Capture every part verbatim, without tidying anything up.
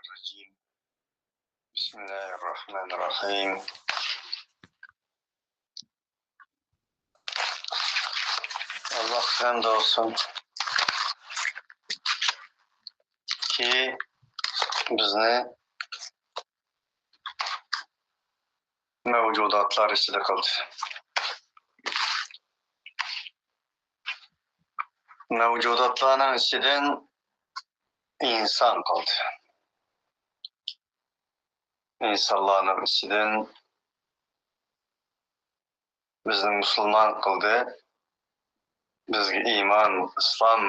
الرجيم. بسم الله الرحمن الرحيم. ئاللاھقا ھەمد بولسۇنكى، بىزنى مەۋجۇداتلار ئىچىدە قىلدى. مەۋجۇداتلارنىڭ ئىچىدىن ئىنسان قىلدى. ئىنسانلارنىڭ ئىچىدىن بىزنى مۇسۇلمان قىلدى. بىزگە ئىمان، ئىسلام،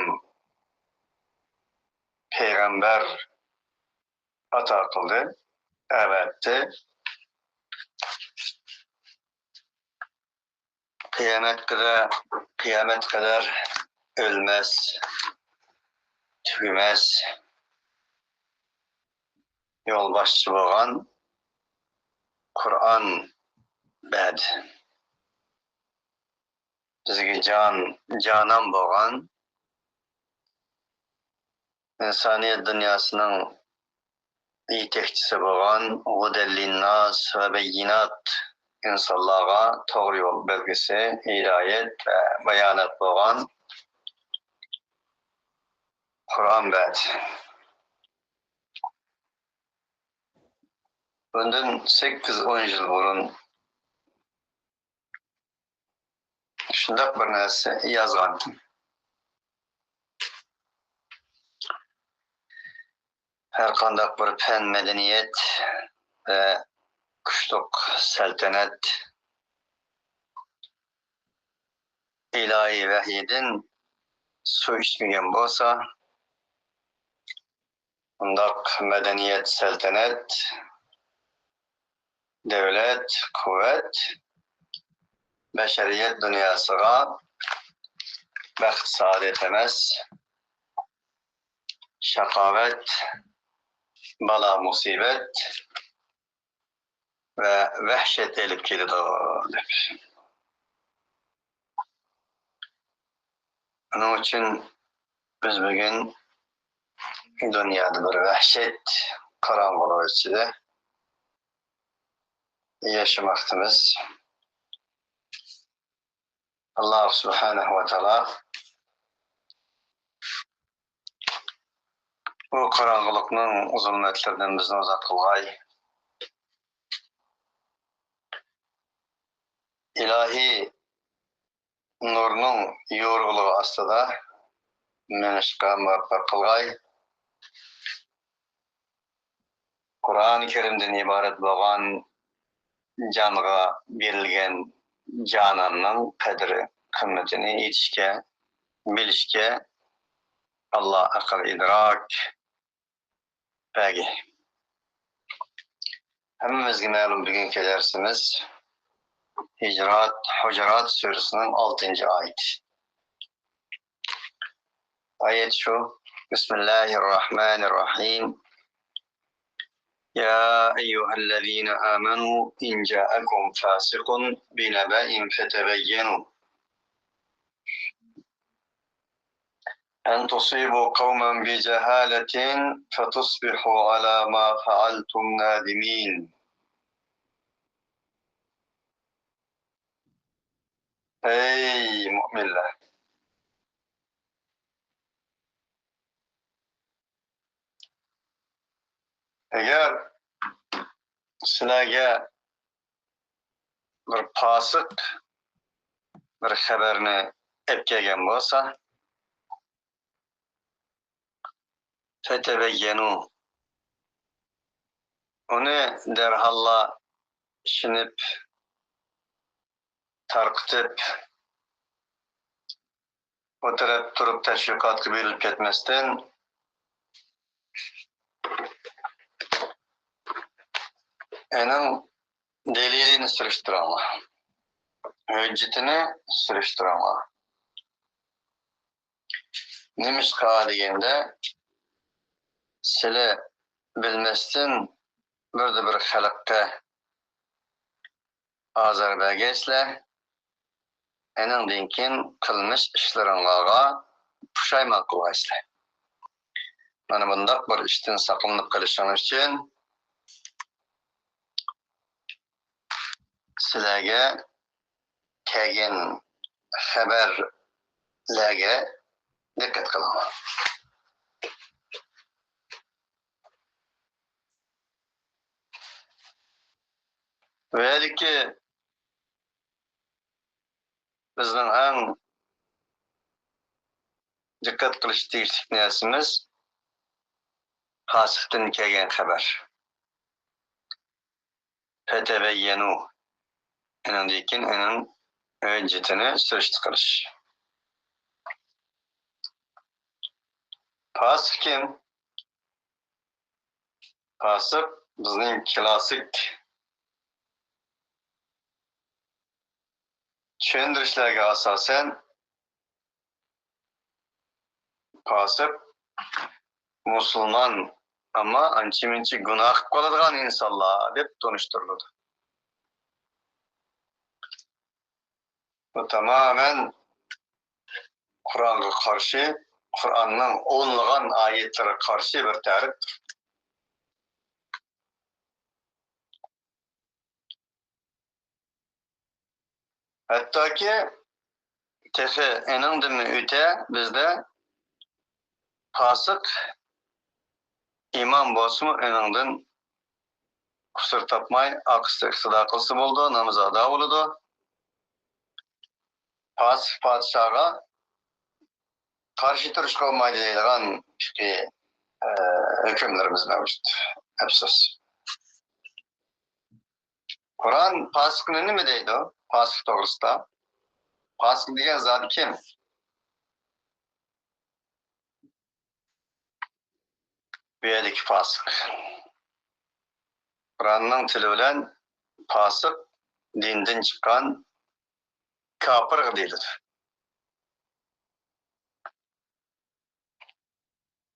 پەيغەمبەر ئاتا قىلدى، ئەۋەتتى. قىيامەتكىدە-، قىيامەتكە قەدەر ئۆلمەس، تۈگىمەس يولباشچى بولغان قۇرئان بەردى. بىزگە جان، جانان بولغان، ئىنسانىيەت دۇنياسىنىڭ يېتەكچىسى بولغان، ھۇدەللىنناس ۋە بەييىنات، ئىنسانلارغا توغرا يول بەلگىسى، ھىدايەت ۋە بايانات بولغان قۇرئان بەردى. بۇندىن سەككىز، ئون يىل بۇرۇن شۇنداق بىر نەرسە يازغانتىم. ھەرقانداق بىر پەن، مەدەنىيەت ۋە كۈچلۈك سەلتەنەت ئىلاھىي ۋەھىيدىن سۇ ئىچمىگەن بولسا، ئۇنداق مەدەنىيەت، سەلتەنەت، دۆلەت، قۇۋۋەت بەشەرىيەت دۇنياسىغا بەخت-سائادەت ئەمەس، شاقاۋەت، بالا-مۇسىبەت ۋە ۋەھشەت ئېلىپ كېلىدۇ، دەپ. ئۇنىڭ ئۈچۈن بىز بۈگۈن دۇنيادا بىر ۋەھشەت قاراڭغۇلۇق ئىچىدە ياشىماقتىمىز. ئاللاھ سۇبھانەھۇ ۋە تائالا بۇ قاراڭغۇلۇقنىڭ زۇلمەتلىرىدىن بىزنى ئازاد قىلغاي. ئىلاھىي نۇرنىڭ يورۇقلۇقى ئاستىدا مېڭىشقا مۇۋەپپەق قىلغاي. قۇرئان كەرىمدىن ئىبارەت بولغان جانغا بېرىلگەن جاناننىڭ قەدرى قىممىتىنى يېتىشكە، بىلىشكە ئاللاھ ئەقىل ئىدراك بەرگەي. ھەممىمىزگە مەلۇم بۈگۈنكى دەرسىمىز ھىجرات، ھۇجرات سۈرىسىنىڭ ئالتىنچى ئايىتى. ئايەت شۇ. بىسمىللاھىررەھمانىررەھىم. يا أيها الذين آمنوا إن جاءكم فاسق بنبأ فتبينوا أن تصيبوا قوما بجهالة فتصبحوا على ما فعلتم نادمين. ئەي مۆمىنلەر! ئەگەر سىلەرگە بىر پاسىق بىر خەۋەرنى ئەپ كەلگەن بولسا، فەتەبەييەنۇ، ئۇنى دەرھاللا ئىشىنىپ، تارقىتىپ، ئۇ تەرەپ تۇرۇپ تەشۋىقاتقا بېرىلىپ كەتمەستىن، ئېنىڭ دەلىلىنى سۈرۈشتۈرۈڭلار، ھۆججىتىنى سۈرۈشتۈرۈڭلار. نېمىشقا دېگەندە، سىلى بىلمەستىن بىردە بىر خەلققە ئازار بەرگەيسىلەر، ئېنىڭدىن كېيىن قىلمىش ئىشلىرىڭلارغا پۇشايمان قىلغايسىلەر. مانا بۇنداق بىر ئىشتىن ساقلىنىپ قېلىشىڭ ئۈچۈن سىلەرگە كەلگەن خەۋەرلەرگە دىققەت قىلىڭلار. ۋەلىكى بىزنىڭ ئەڭ دىققەت قىلىش تېگىشلىك نەرسىمىز پاسىقتىن كەلگەن خەۋەر. فَتَبَيَّنُوا. ئۇنىڭدىن كېيىن ئۇنىڭ ھۆججىتىنى سۈرۈشتە قىلىش. پاسىق كىم؟ پاسىق بىزنىڭ كلاسسىك چۈشەندۈرۈشلەرگە ئاساسەن، پاسىق مۇسۇلمان، ئەمما ئانچە-مۇنچە گۇناھ قىلىپ قالىدىغان ئىنسانلار دەپ تونۇشتۇرۇلىدۇ. بۇ تامامەن قۇرئانغا قارشى، قۇرئاننىڭ ئونلىغان ئايەتلىرىگە قارشى بىر تەرىپتۇر. ھەتتاكى تېخى ئېنىڭدىنمۇ ئۆتە بىزدە پاسىق ئىمام بولسىمۇ ئېنىڭدىن قۇسۇر تاپماي ئارقىسىدا ئىقتىدا قىلسا بولىدۇ، نامىزى ئادا بولىدۇ. پاسىق پادىشاھقا قارشى تۇرۇشقا بولمايدۇ دەيدىغان پىقھىي، ئە، ھۆكۈملىرىمىز مەۋجۇت. ئەپسۇس. قۇرئان پاسىقنى نېمە دەيدۇ؟ پاسىق توغرىسىدا. پاسىق دېگەن زادى كىم؟ بۇ يەردىكى پاسىق. قۇرئاننىڭ تىلى بىلەن پاسىق دىندىن چىققان كاپىرغا دېيىلىدۇ.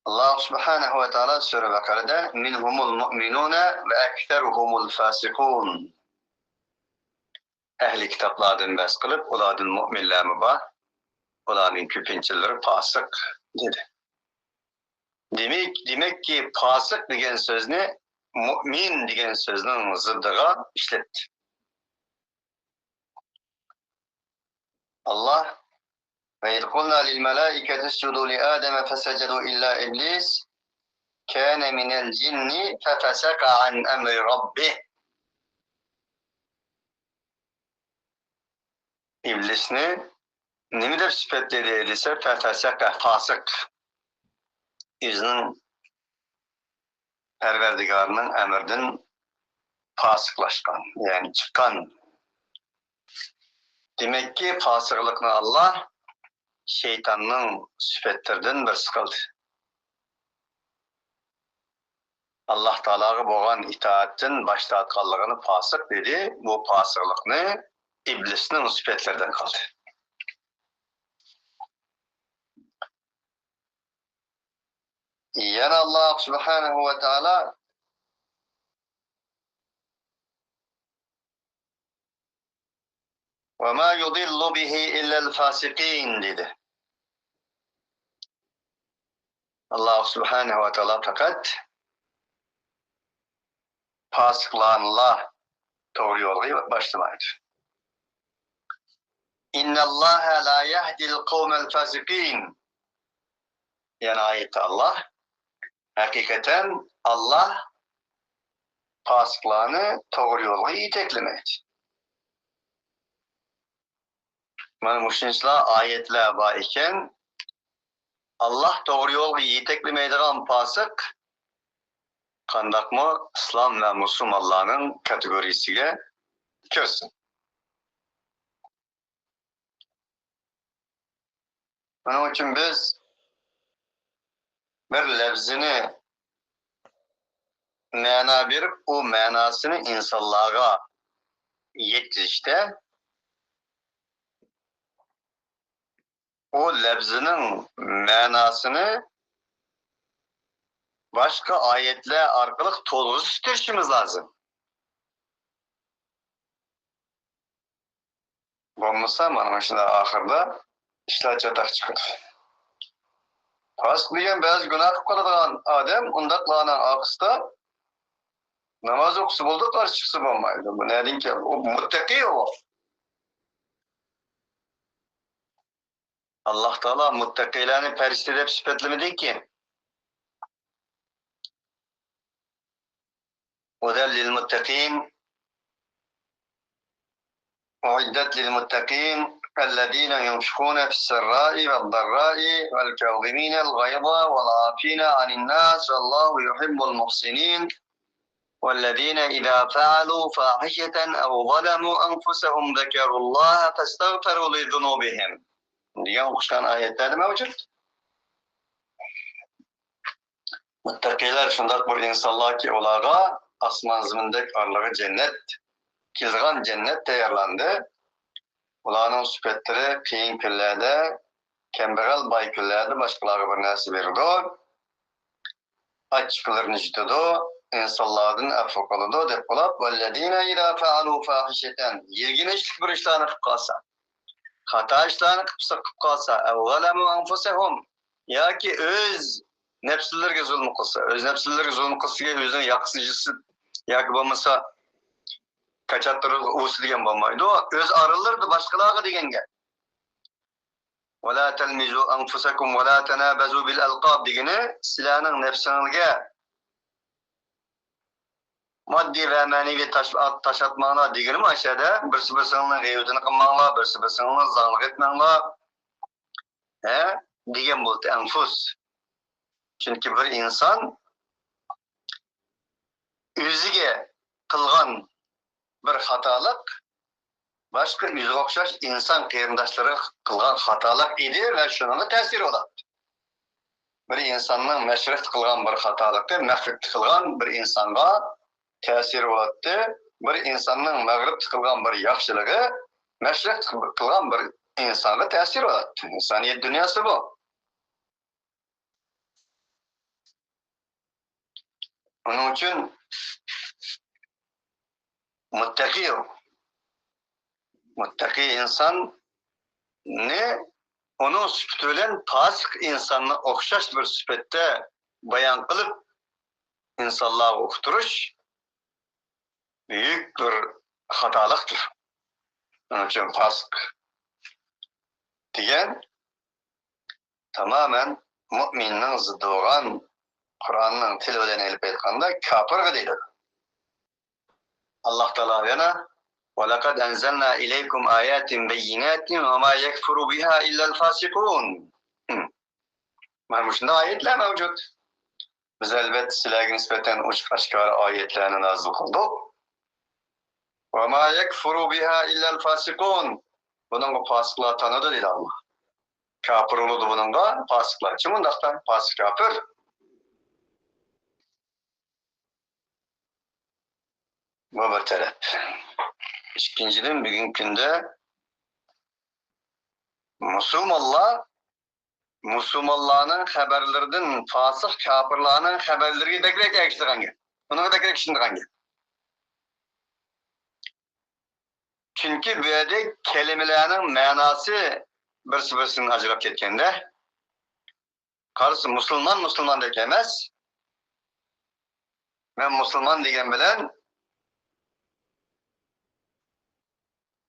ئاللاھ سۇبھانەھۇ ۋە تائالا سۈرە بەقەرەدە، مىنھۇمۇل مۇئمىنۇنە ۋە ئەكسەرۇھۇمۇل فاسىقۇن. ئەھلى كىتابلاردىن بەھس قىلىپ، ئۇلاردىن مۇئمىنلەرمۇ بار، ئۇلارنىڭ كۆپىنچىلىرى پاسىق، دېدى. دېمەك، دېمەككى، پاسىق دېگەن سۆزنى مۇئمىن دېگەن سۆزنىڭ زىددىغا ئىشلەتتى. ئاللاھ، وَإِذْ قُلْنَا لِلْمَلَائِكَةِ اسْجُدُوا لِآدَمَ فَسَجَدُوا إِلَّا إِبْلِيسَ كَانَ مِنَ الْجِنِّ فَفَسَقَ عَنْ أَمْرِ رَبِّهِ. ئىبلىسنى نېمە دەپ سۈپەتلىدى دېسە، فەفەسەقە، پاسىق. ئۆزىنىڭ پەرۋەردىگارىنىڭ ئەمرىدىن پاسىقلاشقان، يەنى چىققان. دېمەككى، پاسىقلىقنى ئاللاھ شەيتاننىڭ سۈپەتلىرىدىن بىرسى قىلدى. ئاللاھ تائالاغا بولغان ئىتائەتتىن باش تارتقانلىقىنى پاسىق دېدى. بۇ پاسىقلىقنى ئىبلىسنىڭ سۈپەتلىرىدىن قىلدى. يەنە ئاللاھ سۇبھانەھۇ ۋە تائالا، وَمَا يُضِلُّ بِهِ إِلَّا الْفَاسِقِينَ، دېدى. ئاللاھ سۇبھانەھۇ ۋە تائالا پەقەت پاسىقلارنىلا توغرا يولغا باشلىمايدۇ. إِنَّ اللَّهَ لَا يَهْدِي الْقَوْمَ الْفَاسِقِينَ. يەنە ئايەتتە ئاللاھ، ھەقىقەتەن ئاللاھ پاسىقلارنى توغرا يولغا يېتەكلىمەيدۇ. مانا مۇشۇنچىلا ئايەتلەر بار ئىكەن، ئاللاھ توغرا يولغا يېتەكلىمەيدىغان پاسىق قانداقمۇ ئىسلام ۋە مۇسۇلمانلارنىڭ كاتېگورىيىسىگە كىرسۇن؟ ئۇنىڭ ئۈچۈن بىز بىر لەپزىنى مەنا بېرىپ، ئۇ مەناسىنى ئىنسانلارغا يەتكۈزۈشتە، ئۇ لەپزىنىڭ مەناسىنى باشقا ئايەتلەر ئارقىلىق تولغۇزۇشتۇرۇشىمىز لازىم. بولمىسا، مانا مۇشۇنداق ئاخىردا ئىشلار چاتاق چىقىدۇ. پاسىق دېگەن بەزى گۇناھ قىلىپ قالىدىغان ئادەم، ئۇنداقلارنىڭ ئارقىسىدا ناماز ئوقۇسا بولىدۇ، قارشى چىقسا بولمايدۇ. بۇ نەدىن كەلدى؟ ئۇ مۇتتەقى ئۇ. ئاللاھ تائالا مۇتتەقىلەرنى پەرىشتە دەپ سۈپەتلىمىدىكى. ھدى للمتقين، أعدت للمتقين الذين ينفقون في السراء والضراء والكاظمين الغيظ والعافين عن الناس والله يحب المحسنين. والذين إذا فعلوا فاحشة أو ظلموا أنفسهم ذكروا الله فاستغفروا لذنوبهم دېگەن ئوخشىغان ئايەتلەردە مەۋجۇت. مۇتتەقىلەر شۇنداق بىر ئىنسانلاركى، ئۇلارغا ئاسمان زېمىندەك ئارىلىقى جەننەت، كېلىدىغان جەننەت تەييارلاندى. ئۇلارنىڭ سۈپەتلىرى قىيىن كۈنلەردە، كەمبەغەل باي كۈنلەردە باشقىلارغا بىر نەرسە بېرىدۇ. ئاچچىقلىرىنى يۇتىدۇ، ئىنسانلاردىن ئەپۇ قىلىدۇ دەپ بولۇپ، والذين إذا فعلوا فاحشة، يىرگىنچلىك بىر ئىشلارنى قىلىپ قالسا، خاتا ئىشلارنى قىلىپ قىلىپ قالسا، أو ظلموا أنفسهم، ياكى ئۆز نەپسلىرىگە زۇلۇم قىلسا، ئۆز نەپسلىرىگە زۇلۇم قىلسا، ئۆزىنىڭ ياقىسىنى يىرتسا ياكى بولمىسا كاچاتلىرىغا ئۇرسا دېگەن بولمايدۇ، ئۆز ئارىلىرىدا باشقىلارغا دېگەن گەپ. ولا تلمزوا أنفسكم ولا تنابزوا بالألقاب دېگىنى، سىلەرنىڭ نەپسىڭلارگە ماددىي ۋە مەنىۋى تاش-، تاش ئاتماڭلار دېگىنىمۇ ئاشۇ يەردە، بىرسى بىرسىڭلارنىڭ غەيۋىتىنى قىلماڭلار، بىرسى بىرسىڭلارنى زاڭلىق ئەتمەڭلار، ھە، دېگەن بولدى ئەنفۇس. چۈنكى بىر ئىنسان ئۆزىگە قىلغان بىر خاتالىق باشقا ئۆزىگە ئوخشاش ئىنسان قېرىنداشلىرىغا قىلغان خاتالىق ئىدى ۋە شۇنىڭغا تەسىر بولاتتى. بىر ئىنساننىڭ مەشرىقتە قىلغان بىر خاتالىقى مەغرىبتە قىلغان بىر ئىنسانغا تەسىر بولاتتى. بىر ئىنساننىڭ مەغرىبتە قىلغان بىر ياخشىلىقى مەشرىقتە قىلغان بىر ئىنسانغا تەسىر بولاتتى. ئىنسانىيەت دۇنياسى بۇ. ئۇنىڭ ئۈچۈن مۇتتەقى، مۇتتەقى ئىنساننى ئۇنىڭ سۈپىتى بىلەن پاسىق ئىنساننى ئوخشاش بىر سۈپەتتە بايان قىلىپ، ئىنسانلارغا ئۇقتۇرۇش بۈيۈك بىر خاتالىقتۇر. شۇنىڭ ئۈچۈن پاسىق دېگەن تامامەن مۇئمىننىڭ زىددى بولغان، قۇرئاننىڭ تىلى بىلەن ئېلىپ ئېيتقاندا، كاپىرغا دېيىلىدۇ. ئاللاھ تائالا يەنە، ولقد أنزلنا إليكم آيات بينات وما يكفر بها إلا الفاسقون. مانا مۇشۇنداق ئايەتلەر مەۋجۇت. بىز، ئەلۋەتتە، سىلەرگە نىسبەتەن ئوچۇق ئاشكارا ئايەتلەرنى نازىل قىلدۇق. وما يكفر بها إلا الفاسقون. بۇنىڭغا پاسىقلار تانىدۇ، دېدى ئاللاھ. كاپىر بولىدۇ بۇنىڭغا پاسىقلار. چىمۇنداقتا پاسىق كاپىر. بۇ بىر تەرەپ. ئىككىنچىدىن، بۈگۈنكى كۈندە مۇسۇلمانلار مۇسۇلمانلارنىڭ خەۋەرلىرىدىن پاسىق كاپىرلارنىڭ خەۋەرلىرىگە بەكرەك ئەگىشىدىغان گەپ. ئۇنىڭغا بەكرەك ئىشىنىدىغان گەپ. چۈنكى بۇ يەردە كەلىمىلەرنىڭ مەناسى بىرسى-بىرسىدىن ئاجراپ كەتكەندە، قارىسا مۇسۇلمان مۇسۇلماندەك ئەمەس. مەن مۇسۇلمان دېگەن بىلەن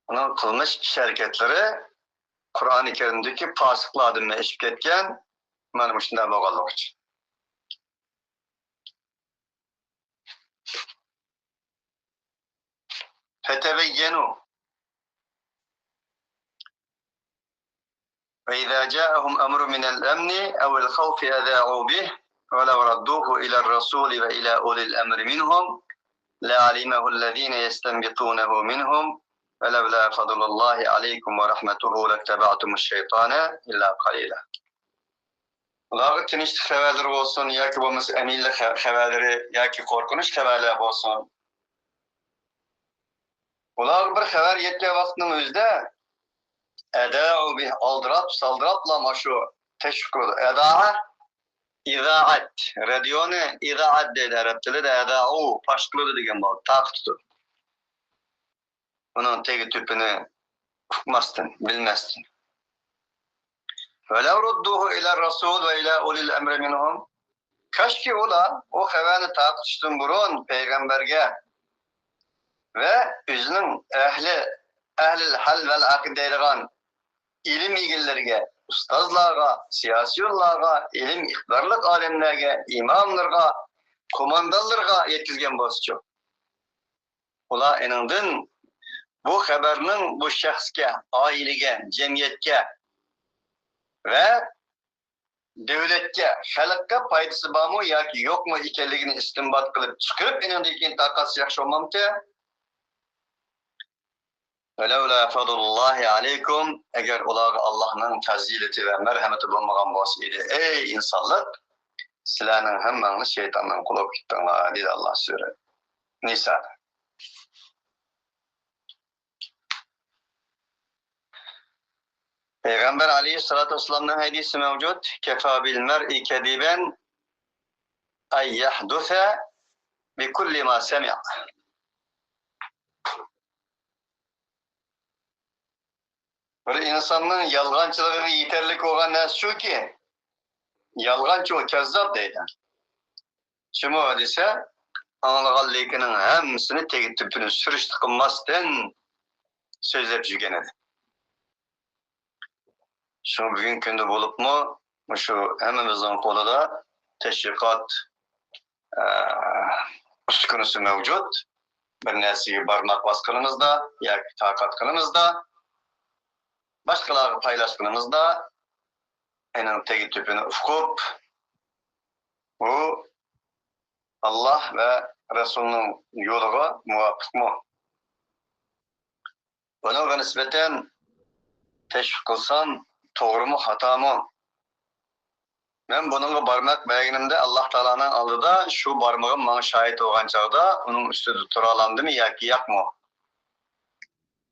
ئۇنىڭ قىلمىش ئىش-ھەرىكەتلىرى قۇرئانى كەرىمدىكى پاسىقلاردىن ئېشىپ كەتكەن، مانا مۇشۇنداق بولغانلىقى ئۈچۈن. فتبينوا. فإذا جاءهم أمر من الأمن أو الخوف أذاعوا به ولو ردوه إلى الرسول وإلى أولي الأمر منهم لعلمه الذين يستنبطونه منهم ولولا فضل الله عليكم ورحمته لاتبعتم الشيطان إلا قليلا. ئۇلارغا تىنچلىق خەۋەرلىرى بولسۇن ياكى بولمىسا ئەمىنلىك خە-، خەۋەرلىرى ياكى قورقۇنچ خەۋەرلەر بولسۇن، ئۇلارغا بىر خەۋەر يەتكەن ۋاقىتنىڭ ئۆزىدە، ئەدائۇ بىھ، ئالدىراپ، سالدىراپلا مانا شۇ تەشۋىق قىلىدۇ. ئەدائە، ئىزائەت، رادىيونى ئىزائەت دەيدۇ ئەرەب تىلىدا، ئەدائۇ، پاش قىلىدۇ دېگەن بولىدۇ، تاقى تۇتىدۇ. ئۇنىڭ تېگى تۈپىنى ئۇقماستىن، بىلمەستىن. ولو ردوه إلى الرسول وإلى أولي الأمر منهم. كاشكى ئۇلار ئۇ خەۋەرنى تارقىتىشتىن بۇرۇن پەيغەمبەرگە ۋە ئۆزىنىڭ ئەھلى، ئەھلىل ھەل ۋەل ئەقىد دەيدىغان ئىلىم ئىگىلىرىگە، ئۇستازلارغا، سىياسىيونلارغا، ئىلىم ئىقتىدارلىق ئالىملارغا، ئىماملارغا، قوماندانلارغا يەتكۈزگەن بولسىچۇ؟ ئۇلار ئېنىڭدىن بۇ خەۋەرنىڭ بۇ شەخسكە، ئائىلىگە، جەمئىيەتكە ۋە دۆلەتكە، خەلققە پايدىسى بارمۇ ياكى يوقمۇ ئىكەنلىكىنى ئىستىنبات قىلىپ چىقىرىپ، ئېنىڭدىن كېيىن تارقاتسا ياخشى بولمامتى؟ ولولا فضل الله عليكم، ئەگەر ئۇلارغا ئاللاھنىڭ پەزىلىتى ۋە مەرھەمىتى بولمىغان بولسا ئىدى، ئەي ئىنسانلار، سىلەرنىڭ ھەممەڭلار شەيتاننىڭ قۇلى بولۇپ كېتىڭلار، دېدى ئاللاھ سۈرە نىسادا. پەيغەمبەر ئەلەيھىسسالاتۇ ۋەسسالامنىڭ ھەدىسى مەۋجۇت، كەفا بىل مەرئى كەزىبەن ئەن يەھدۇسە بىكۇللى ما سەمىئ. بىر ئىنساننىڭ يالغانچىلىقىغا يېتەرلىك بولغان نەرسە شۇكى، يالغانچى ئۇ، كەززاپ دەيدۇ. شۇمۇ دېسە، ئاڭلىغانلىكىنىڭ ھەممىسىنى تېگى تۈپىنى سۈرۈشتە قىلماستىن سۆزلەپ يۈرگەن ئىدى. شۇڭا بۈگۈنكى كۈندە بولۇپمۇ مۇشۇ ھەممىمىزنىڭ قولىدا تەشۋىقات، ئە، ئۈسكۈنىسى مەۋجۇت. بىر نەرسىگە بارماق باسقىنىمىزدا ياكى تارقاتقىنىمىزدا، باشقىلارغا پايلاشقىنىمىزدا، ئېنىڭ تېگى تۈپىنى ئۇقۇپ، ئۇ ئاللاھ ۋە رەسۇلنىڭ يولىغا مۇۋاپىقمۇ؟ بۇنىڭغا نىسبەتەن تەشۋىق قىلسام توغرىمۇ، خاتامۇ؟ مەن بۇنىڭغا بارماق بەرگىنىمدە، ئاللاھ تائالانىڭ ئالدىدا شۇ بارمىقىم ماڭا شاھىت بولغان چاغدا ئۇنىڭ ئۈستىدە تۇرالاندىمۇ ياكى ياقمۇ؟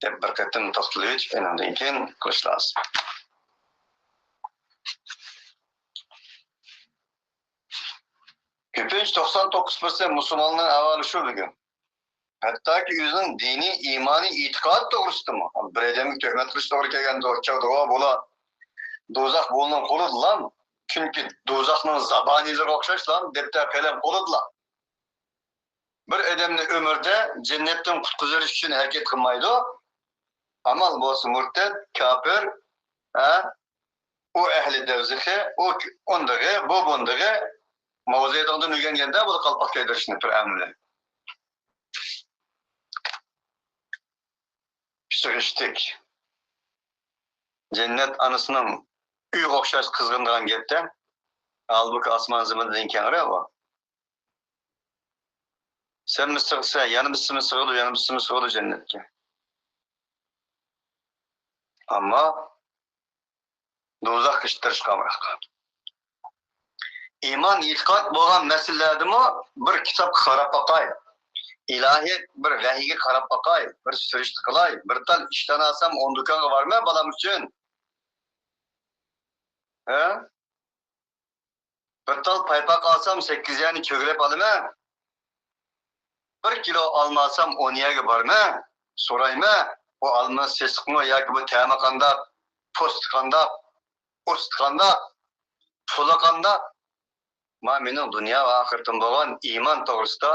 دەپ بىر قېتىم توختىلىۋېتىپ، ئېنىڭدىن كېيىن قىلىش لازىم. كۆپىنچە توقسان توققۇز پىرسەنت مۇسۇلماننىڭ ئەھۋالى شۇ بۈگۈن. ھەتتاكى ئۆزىنىڭ دىنىي، ئىمانىي ئېتىقادى توغرىسىدىمۇ بىر ئادەمگە تۆھمەت قىلىش توغرا كەلگەن چاغدا، بۇلار دوزاخ بۇلىنىڭ قولىدىلا، چۈنكى دوزاخنىڭ زابانىيلىرىغا ئوخشاشلا، دەپتەر قەلەم قولىدىلا. بىر ئادەمنى ئۆمرىدە جەننەتتىن قۇتقۇزۇش ئۈچۈن ھەرىكەت قىلمايدۇ. ئامال بولسا مۇرتەت، كاپىر، ھە؟ ئۇ ئەھلى دەۋزىخى، ئۇ ئۇندىغى، بۇ بۇندىغى، ماۋزېدۇڭدىن ئۆگەنگەندە بۇ قالپاق كىيدۈرۈشنى پىرئەۋننى. پىششىق ئىشتىك. جەننەت ئانىسىنىڭ ئۆيىگە ئوخشاش قىزغىنىدىغان گەپتە. ھالبۇكى ئاسمان زېمىندىن كەڭرى ئۇ. سەنمۇ سىغىسەن، يەنە بىرسىمۇ سىغىدۇ، يەنە بىرسىمۇ سىغىدۇ جەننەتكە. ئەمما دوزاخقا ئىتتىرىشقا ئامراق. ئىمان، ئېتىقاد بولغان مەسىلىلەردىمۇ بىر كىتابقا قاراپ باقاي. ئىلاھىي بىر ۋەھىيگە قاراپ باقاي. بىر سۈرۈشتە قىلاي. بىر تال ئىشتان ئالسام ئون دۇكانغا بارىمەن بالام ئۈچۈن. ھە؟ بىر تال پايپاق ئالسام سەككىز يەرنى چۆگىلەپ ئالىمەن. بىر كىلو ئالما ئالسام ئون يەرگە بارىمەن، سورايمەن، بۇ ئالما سېسىقمۇ ياكى بۇ تەمى قانداق، پوستى قانداق، ئوستى قانداق، پۇلى قانداق؟ ما مېنىڭ دۇنيا ۋە ئاخىرىتىم بولغان ئىمان توغرىسىدا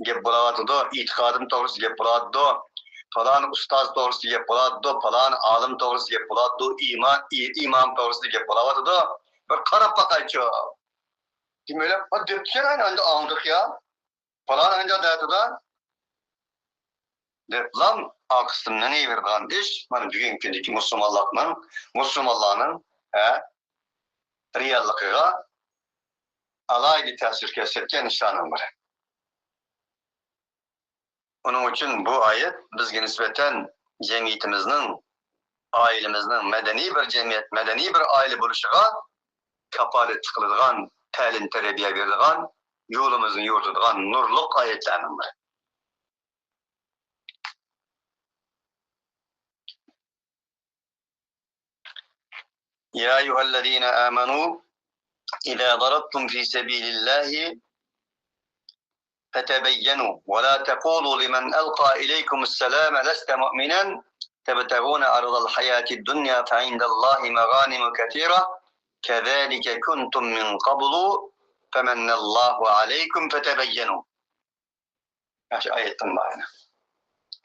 گەپ بولاۋاتىدۇ، ئېتىقادىم توغرىسىدا گەپ بولاۋاتىدۇ، پالان ئۇستاز توغرىسىدا گەپ بولاۋاتىدۇ، پالان ئالىم توغرىسىدا گەپ بولاۋاتىدۇ، ئىمان، ئى-، ئىمام توغرىسىدا گەپ بولاۋاتىدۇ. بىر قاراپ باقايچۇ. دېمەيلى، ھە، دەپتىكەن، ئەمدى ئاڭلىدۇق يا. پالان ئايدا دەتىدا دەپلام ئارقىسىدىن مېڭىۋېرىدىغان ئىش، مانا، بۈگۈنكى كۈندىكى مۇسۇلمانلىقنىڭ، مۇسۇلمانلارنىڭ، ھە، رېئاللىقىغا ئالاھىدە تەسىر كۆرسەتكەن ئىشلارنىڭ بىرى. ئۇنىڭ ئۈچۈن بۇ ئايەت بىزگە نىسبەتەن جەمئىيىتىمىزنىڭ، ئائىلىمىزنىڭ مەدەنىي بىر جەمئىيەت، مەدەنىي بىر ئائىلە بولۇشىغا كاپالەتلىك قىلىدىغان، تەلىم-تەربىيە بېرىدىغان، يولىمىزنى يورۇتىدىغان نۇرلۇق ئايەتلەرنىڭ بىرى. يا أيها الذين آمنوا إذا ضربتم في سبيل الله فتبينوا ولا تقولوا لمن ألقى إليكم السلام لست مؤمنا تبتغون عرض الحياة الدنيا فعند الله مغانم كثيرة كذلك كنتم من قبل فمن الله عليكم فتبينوا. ياخشى، ئايەتتىن مانا.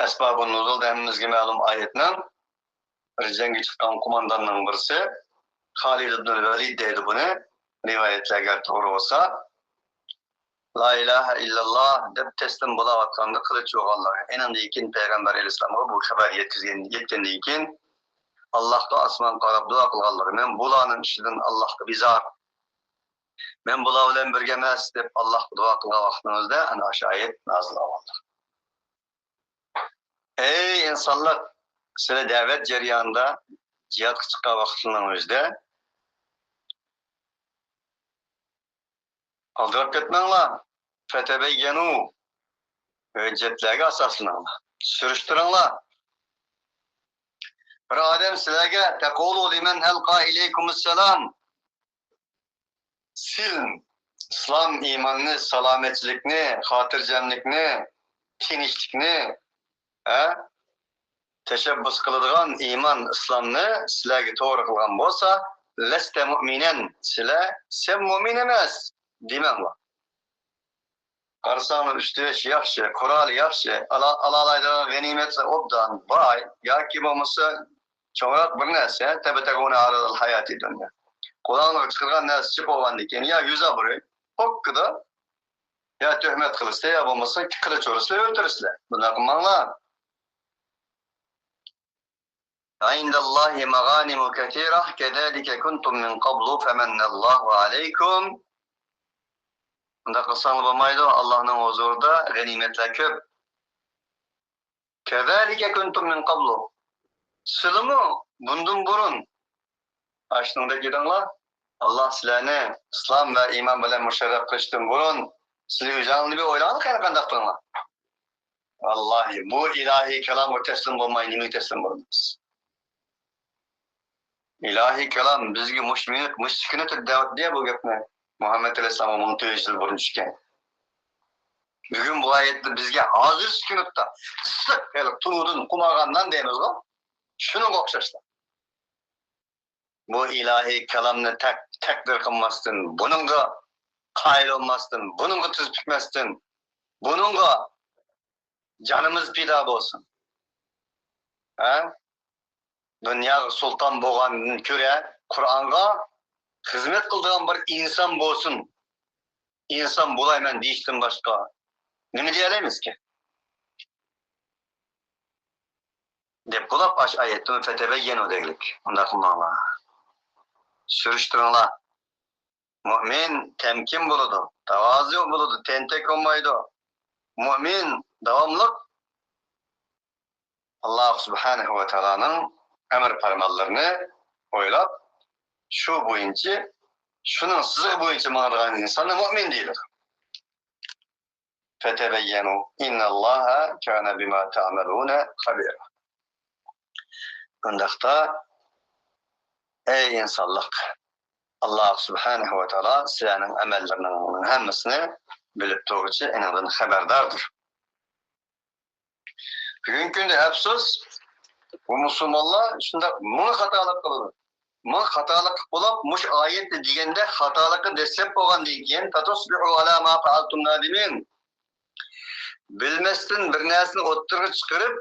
ئەسبابۇن نۇزۇلدا ھەممىمىزگە مەلۇم ئايەتنىڭ، بىر جەڭگە چىققان قومانداننىڭ بىرسى، خالىد ئىبنۇل ۋەلىد دەيدۇ بۇنى، رىۋايەتلەر ئەگەر توغرا بولسا، لا ئىلاھە ئىللاللا دەپ تەسلىم بولاۋاتقاندا قىلىچ ئۇرغانلىقى، ئېنىڭدىن كېيىن پەيغەمبەر ئەلەيھىسسالامغا بۇ خەۋەر يەتكۈزگەن، يەتكەندىن كېيىن، ئاللاھقا ئاسمان قاراپ دۇئا قىلغانلىقى، مەن بۇلارنىڭ ئىشىدىن ئاللاھقا بىزار، مەن بۇلار بىلەن بىرگە ئەمەس دەپ ئاللاھقا دۇئا قىلغان ۋاقتىڭىزدا ئەنە ئاشۇ ئايەت نازىل بولغانلىق. ئەي ئىنسانلار، سىلەر دەۋەت جەريانىدا جىھادقا چىققان ۋاقىتلىرىنىڭ ئۆزىدە ئالدىراپ كەتمەڭلار. فەتەبەييەنۇ، ھۆججەتلەرگە ئاساسلىنىڭلار، سۈرۈشتۈرۈڭلار. بىر ئادەم سىلەرگە تەقۇلۇ لىمەن ئەلقا ئىلەيكۇمۇسسالام، سىلم، ئىسلام ئىماننى، سالامەتچىلىكنى، خاتىرجەملىكنى، تىنچلىقنى، ھە؟ تەشەببۇس قىلىدىغان ئىمان ئىسلامنى سىلەرگە توغرا قىلغان بولسا، لەستە مۇئمىنەن، سىلەر، سەن مۇئمىن ئەمەس دېمەڭلار. قارىساڭلار، ئۈستى-بېشى ياخشى، قورالى ياخشى، ئالا-، ئالالايدىغان غەنىيمەتلەر ئوبدان، باي ياكى بولمىسا چوڭراق بىر نەرسە، تەبتەغۇنە ئارادەل ھاياتى دۇنيا. قولۇڭلارغا چىقىدىغان نەرسە چىقىپ بولغاندىن كېيىن يا يۈز ئابرۇي، پوككىدا، يا تۆھمەت قىلىسىلەر، يا بولمىسا كىچىك قىلىچ ئۇرۇسىلەر، ئۆلتۈرىسىلەر. بۇنداق قىلماڭلار. عند الله مغانم كثيرة كذلك كنتم من قبل فمن الله عليكم. بۇنداق قىلساڭلار بولمايدۇ، ئاللاھنىڭ ھۇزۇرىدا غەنىيمەتلەر كۆپ. كذلك كنتم من قبل. سىلىمۇ بۇندىن بۇرۇن ئاشۇنىڭدەك ئىدىڭلار. ئاللاھ سىلەرنى ئىسلام ۋە ئىمان بىلەن مۇشەررەپ قىلىشتىن بۇرۇن سىلەر ئۆزۈڭلارنى بىر ئويلاڭلار، قېنى قانداق قىلىڭلار. ۋاللاھى، بۇ ئىلاھىي كالامغا تەسلىم بولماي نېمىگە تەسلىم بولىمىز؟ ئىلاھىي كالام بىزگە مۇشۇ مىنۇت، مۇشۇ سېكۇنتتا دەۋەت دېيە بۇ گەپنى. مۇھەممەد ئەلەيھىسسالامغا مىڭ تۆت يۈز يىل بۇرۇن چۈشكەن. بۈگۈن بۇ ئايەتتە بىزگە ھازىر سېكۇنتتا ئىسسىق، ھېلى تونۇردىن قۇمالغان نان دەيمىزغۇ، شۇنىڭغا ئوخشاشلا. بۇ ئىلاھىي كالامنى تەق-، تەقدىر قىلماستىن، بۇنىڭغا قايىل بولماستىن، بۇنىڭغا تىز پۈكمەستىن، بۇنىڭغا جانىمىز پىدا بولسۇن. ھە؟ دۇنياغا سۇلتان بولغاندىن كۆرە قۇرئانغا خىزمەت قىلىدىغان بىر ئىنسان بولسۇن. ئىنسان بولايمەن دېيىشتىن باشقا نېمە دېيەلەيمىزكى؟ دەپ بولۇپ، ئاشۇ ئايەتتىن فەتەبەييەنۇ دەگلىك. ئۇنداق قىلماڭلار. سۈرۈشتۈرۈڭلار. مۇئمىن تەمكىن بولىدۇ، تاۋازۇ بولىدۇ، تەنتەك بولمايدۇ. مۇئمىن داۋاملىق ئاللاھ سۇبھانەھۇ ۋە تائالانىڭ ئەمر پەرمانلىرىنى ئويلاپ، شۇ بويىچە، شۇنىڭ سىزىقى بويىچە ماڭىدىغان ئىنساننى مۇئمىن دېيىلىدۇ. فەتەبەييەنۇ، ئىننەللاھە كانە بىما تەئمەلۇنە خەبىرا. ئۇنداقتا، ئەي ئىنسانلىق، ئاللاھ سۇبھانەھۇ ۋە تائالا سىلەرنىڭ ئەمەللىرىنىڭ ھەممىسىنى بىلىپ تۇرغۇچى، ئېنىڭدىن خەۋەرداردۇر. بۈگۈنكى كۈندە ئەپسۇس، بۇ مۇسۇلمانلار شۇنداق مىڭ خاتالىق قىلىدۇ. مىڭ خاتالىق بولۇپ، مۇشۇ ئايەتنى دېگەندە خاتالىقى دەسسەپ بولغاندىن كېيىن، فەتۇسبىھۇ ئالا ما فەئەلتۇم نادىمىن. بىلمەستىن بىر نەرسىنى ئوتتۇرىغا چىقىرىپ،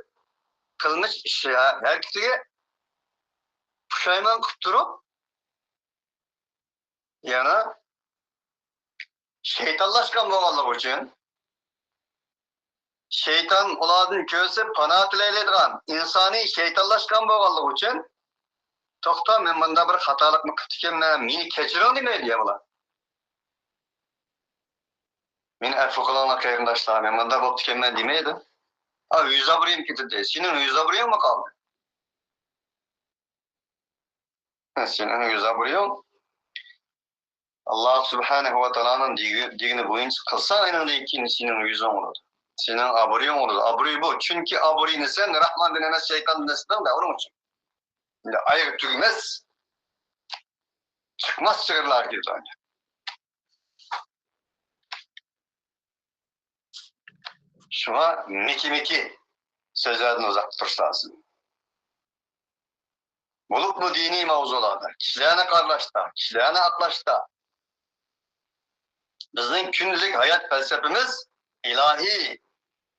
قىلمىش ئىش ھەرىكىتىگە پۇشايمان قىلىپ تۇرۇپ، يەنە شەيتانلاشقان بولغانلىقى ئۈچۈن، شەيتان ئۇلاردىن كۆرسە پانا تىلەيدىغان ئىنسانىي شەيتانلاشقان بولغانلىقى ئۈچۈن، توختا، مەن مۇنداق بىر خاتالىقنى قىپتىكەنمەن، مېنى كەچۈرۈڭ دېمەيدۇ يا بۇلار. مېنى ئەپۇ قىلىڭلار قېرىنداشلار، مەن مۇنداق بوپتىكەنمەن دېمەيدۇ. ئا، يۈز ئابرۇيۇم كېتىدۇ. سېنىڭ يۈز ئابرۇيۇڭمۇ قالدى؟ سېنىڭ يۈز ئابرۇيۇڭ ئاللاھ سۇبھانەھۇ ۋە تائالانىڭ دېگى-، دېگىنى بويىچە قىلساڭ، ئېنىڭدىن كېيىن سېنىڭ يۈزۈڭ ئۇرۇلىدۇ. سېنىڭ ئابرۇيۇڭ ئۇرۇلىدۇ. ئابرۇي بۇ. چۈنكى ئابرۇينى سەن راھماندىن ئەمەس، شەيتاندىن ئىستىدىڭ دە، ئۇنىڭ ئۈچۈن. ئەمدى ئايىغى تۈگىمەس، چىقماس چىغىرلارغا كېتىدۇ. شۇڭا مىكى-مىكى سۆزلەردىن ئۇزاقتا تۇرۇش لازىم. بولۇپمۇ دىنىي ماۋزۇلاردا، كىشىلەرنى قارىلاشتا، كىشىلەرنى ئاقلاشتا بىزنىڭ كۈندىلىك ھايات پەلسەپىمىز ئىلاھىي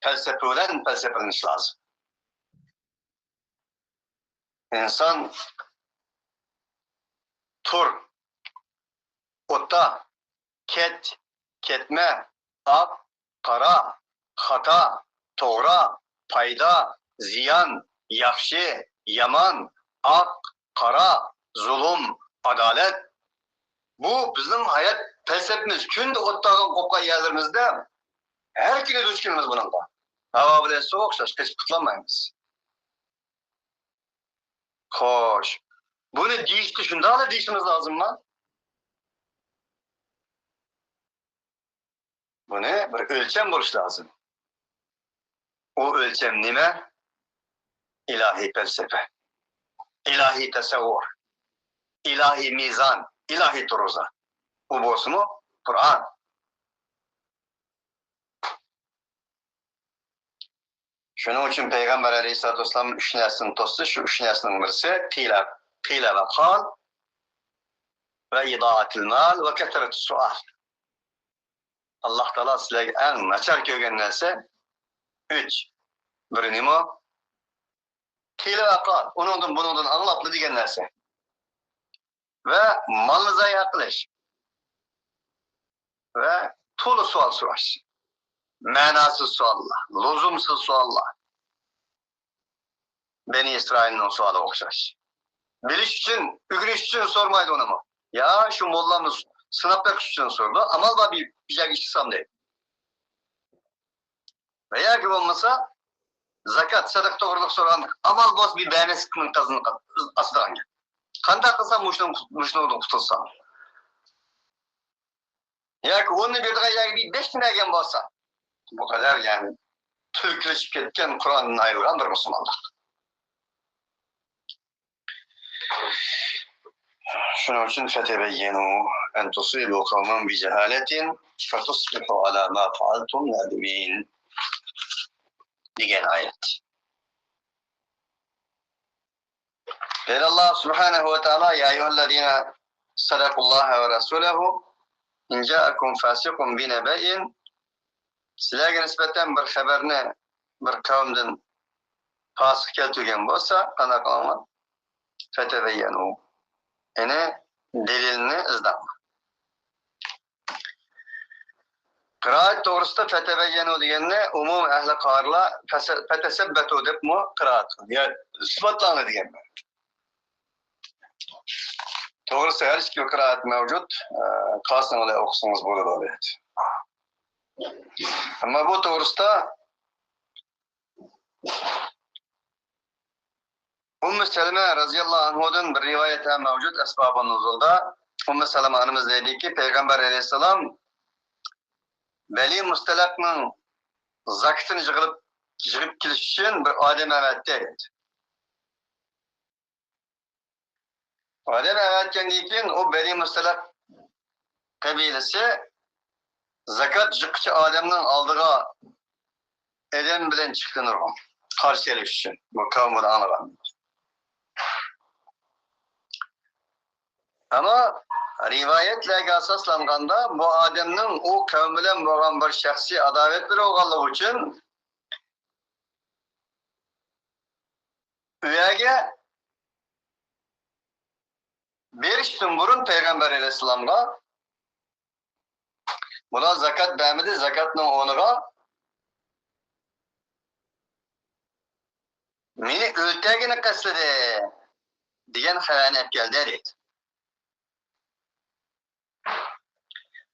پەلسەپە بىلەن پەلسەپىلىنىشى لازىم. ئىنسان تۇر، ئوتتا، كەت، كەتمە، ئاق، قارا، خاتا، توغرا، پايدا، زىيان، ياخشى، يامان، ئاق، قارا، زۇلۇم، ئادالەت. بۇ بىزنىڭ ھايات پەلسەپىمىز. كۈندە ئوتتاغان قوپقان يەرلىرىمىزدە ھەر كۈنى دۇچ كېلىمىز بۇنىڭغا. ھاۋا بىلەن سۇغا ئوخشاش قېچىپ قۇتۇلالمايمىز. خوش، بۇنى دېيىشتە شۇنداقلا دېيىشىمىز لازىممۇ؟ بۇنى بىر ئۆلچەم بولۇش لازىم. ئۇ ئۆلچەم نېمە؟ ئىلاھىي پەلسەپە، ئىلاھىي تەسەۋۋۇر، ئىلاھىي مىزان، ئىلاھىي تۇرۇزا. ئۇ بولسىمۇ قۇرئان. شۇنىڭ ئۈچۈن پەيغەمبەر ئەلەيھىسسالاتۇ ۋەسسالام ئۈچ نەرسىنى توسسا، شۇ ئۈچ نەرسىنىڭ بىرسى قىلە، قىلە ۋە قال ۋە ئىدائەتىل مال ۋە كەسرەتۇس سوئال. ئاللاھ تائالا سىلەرگە ئەڭ ناچار كۆرگەن نەرسە ئۈچ. بىرى نېمە؟ قىلە ۋە قال. ئۇنىڭدىن، بۇنىڭدىن ئاڭلاپلا دېگەن نەرسە. ۋە مالنى زايە قىلىش. ۋە تولا سوئال سوراش. مەناسىز سوئاللار، لۇزۇمسىز سوئاللار. بەنى ئىسرائىلنىڭ سوئالىغا ئوخشاش. بىلىش ئۈچۈن، ئۆگىنىش ئۈچۈن سورىمايدۇ ئۇنىمۇ. يا شۇ موللامنى سىناپ بېقىش ئۈچۈن سورىدى. ئامال بار بىر، بىر يەرگە ئىشلىسام دەيدۇ. ۋە ياكى بولمىسا زاكات، سەدىقە توغرىلىق سورىغاندا ئامال بولسا بىر بەرمەسلىكنىڭ قازىنى ئاسىدىغان گەپ. قانداق قىلسام مۇشۇنىڭ، مۇشۇنىڭدىن قۇتۇلسام؟ ياكى ئوننى بېرىدىغان يەرگە بىر بەشنى بەرگەن بولسا، بۇ قەدەر يەنى تۈركلىشىپ كەتكەن، قۇرئاندىن ئايرىلغان بىر مۇسۇلمانلىق. شۇنىڭ ئۈچۈن فەتەبەييەنۇ ئەن تۇسىبۇ قەۋمەن بىجەھالەتىن فەتۇسبىھۇ ئەلا ما فەئەلتۇم نادىمىن دېگەن ئايەت. دەيدۇ ئاللاھ سۇبھانەھۇ ۋە تائالا، يا ئەييۇھەللەزىنە سەدەقۇللاھە ۋە رەسۇلەھۇ ئىن جائەكۇم فاسىقۇن بىنەبەئىن، سىلەرگە نىسبەتەن بىر خەۋەرنى بىر قەۋمدىن پاسىق كەلتۈرگەن بولسا، قانداق قىلىڭلار؟ فەتەبەييەنۇ. يەنى دەلىلنى ئىزدەڭلار. قىرائەت توغرىسىدا فەتەبەييەنۇ دېگەننى ئومۇمىي ئەھلى قارىلار فەسە-، فەتەسەببەتۇ دەپمۇ قىرائەت قىلىدۇ. يا ئىسپاتلاڭلار دېگەن مەنىدە. توغرىسى ھەر ئىككى قىرائەت مەۋجۇت. ئە، قالسىڭىزلار ئوقۇسىڭىز بولىدۇ، ئەلۋەتتە. ئەمما بۇ توغرىسىدا ئۇممۇ سەلمە رەزىياللاھۇ ئەنھۇدىن بىر رىۋايەت ھەم مەۋجۇت ئەسبابۇن نۇزۇلدا. ئۇممۇ سەلمە ئانىمىز دەيدىكى، پەيغەمبەر ئەلەيھىسسالام بەنى مۇستەلىقنىڭ زاكىتىنى يىغىلىپ، يىغىپ كېلىش ئۈچۈن بىر ئادەم ئەۋەتتى دەيدۇ. ئادەم ئەۋەتكەندىن كېيىن، ئۇ بەنى مۇستەلىق قەبىلىسى زاكات يىغقۇچى ئادەمنىڭ ئالدىغا ئادەم بىلەن چىقتى نۇرغۇن، قارشى ئېلىش ئۈچۈن، بۇ قەۋمىدە ئاڭلىغان. ئەمما رىۋايەتلەرگە ئاساسلانغاندا، بۇ ئادەمنىڭ ئۇ قەۋم بىلەن بولغان بىر شەخسىي ئاداۋەتلىرى بولغانلىقى ئۈچۈن، ئۇ يەرگە بېرىشتىن بۇرۇن پەيغەمبەر ئەلەيھىسسالامغا، بۇلار زاكات بەرمىدى، زاكاتنىڭ ئورنىغا مېنى ئۆلتۈرگىنى قەستلىدى دېگەن خەۋەرنى ئەپ كەلدى دەيدۇ.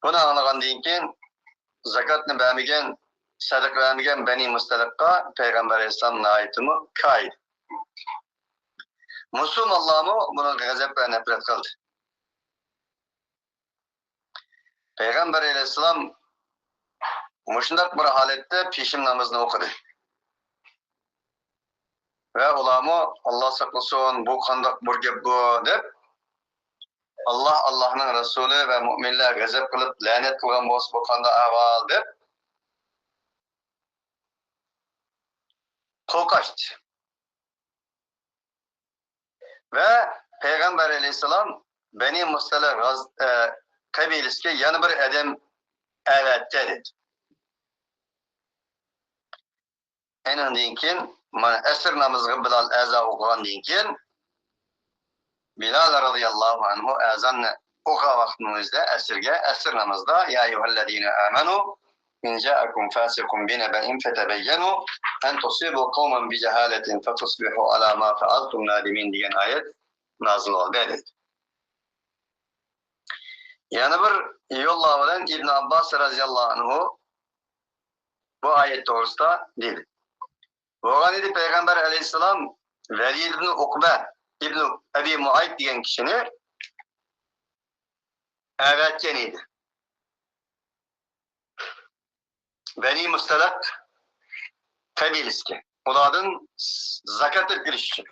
بۇنى ئاڭلىغاندىن كېيىن، زاكاتنى بەرمىگەن، سەدىقە بەرمىگەن بەنى مۇستەلىققا پەيغەمبەر ئەلەيھىسسالام ناھايىتىمۇ كايىدى. مۇسۇلمانلارمۇ بۇنىڭغا غەزەپ ۋە نەپرەت قىلدى. پەيغەمبەر ئەلەيھىسسالام مۇشۇنداق بىر ھالەتتە پېشىم نامىزىنى ئوقۇدى. ۋە ئۇلارمۇ، «ئاللا ساقلىسۇن، بۇ قانداق بىر گەپ بۇ؟» دەپ، «ئاللا، ئاللانىڭ رەسۇلى ۋە مۆمىنلەر غەزەپ قىلىپ لەنەت قىلغان بولسا، بۇ قانداق ئەھۋال؟» دەپ قورقۇشتى. ۋە پەيغەمبەر ئەلەيھىسسالام بەنى مۇستەلىق غاز-، ئە، قەبىلىسىگە يەنە بىر ئادەم ئەۋەتتى دېدى. ئېنىڭدىن كېيىن، مانا، ئەسىر نامىزىغا بىلال ئەزان ئوقۇغاندىن كېيىن، بىلال رەزىياللاھۇ ئەنھۇ ئەزاننى ئوقۇغان ۋاقتىنىڭ ئۆزىدە ئەسىرگە، ئەسىر نامىزىدا، يا أيها الذين آمنوا إن جاءكم فاسق بنبأ فتبينوا أن تصيبوا قوما بجهالة فتصبحوا على ما فعلتم نادمين دېگەن ئايەت نازىل بولدى، دېدى. يەنە بىر يوللار بىلەن ئىبن ئابباس رەزىياللاھۇ ئەنھۇ بۇ ئايەت توغرىسىدا دېدى. بولغان ئىدى، پەيغەمبەر ئەلەيھىسسالام ۋەلىد ئىبن ئۇقبە ئىبن ئەبى مۇئەيت دېگەن كىشىنى ئەۋەتكەن ئىدى. بەنى مۇستەلىق قەبىلىسىگە. ئۇلاردىن زاكات ئېلىپ كېلىش ئۈچۈن.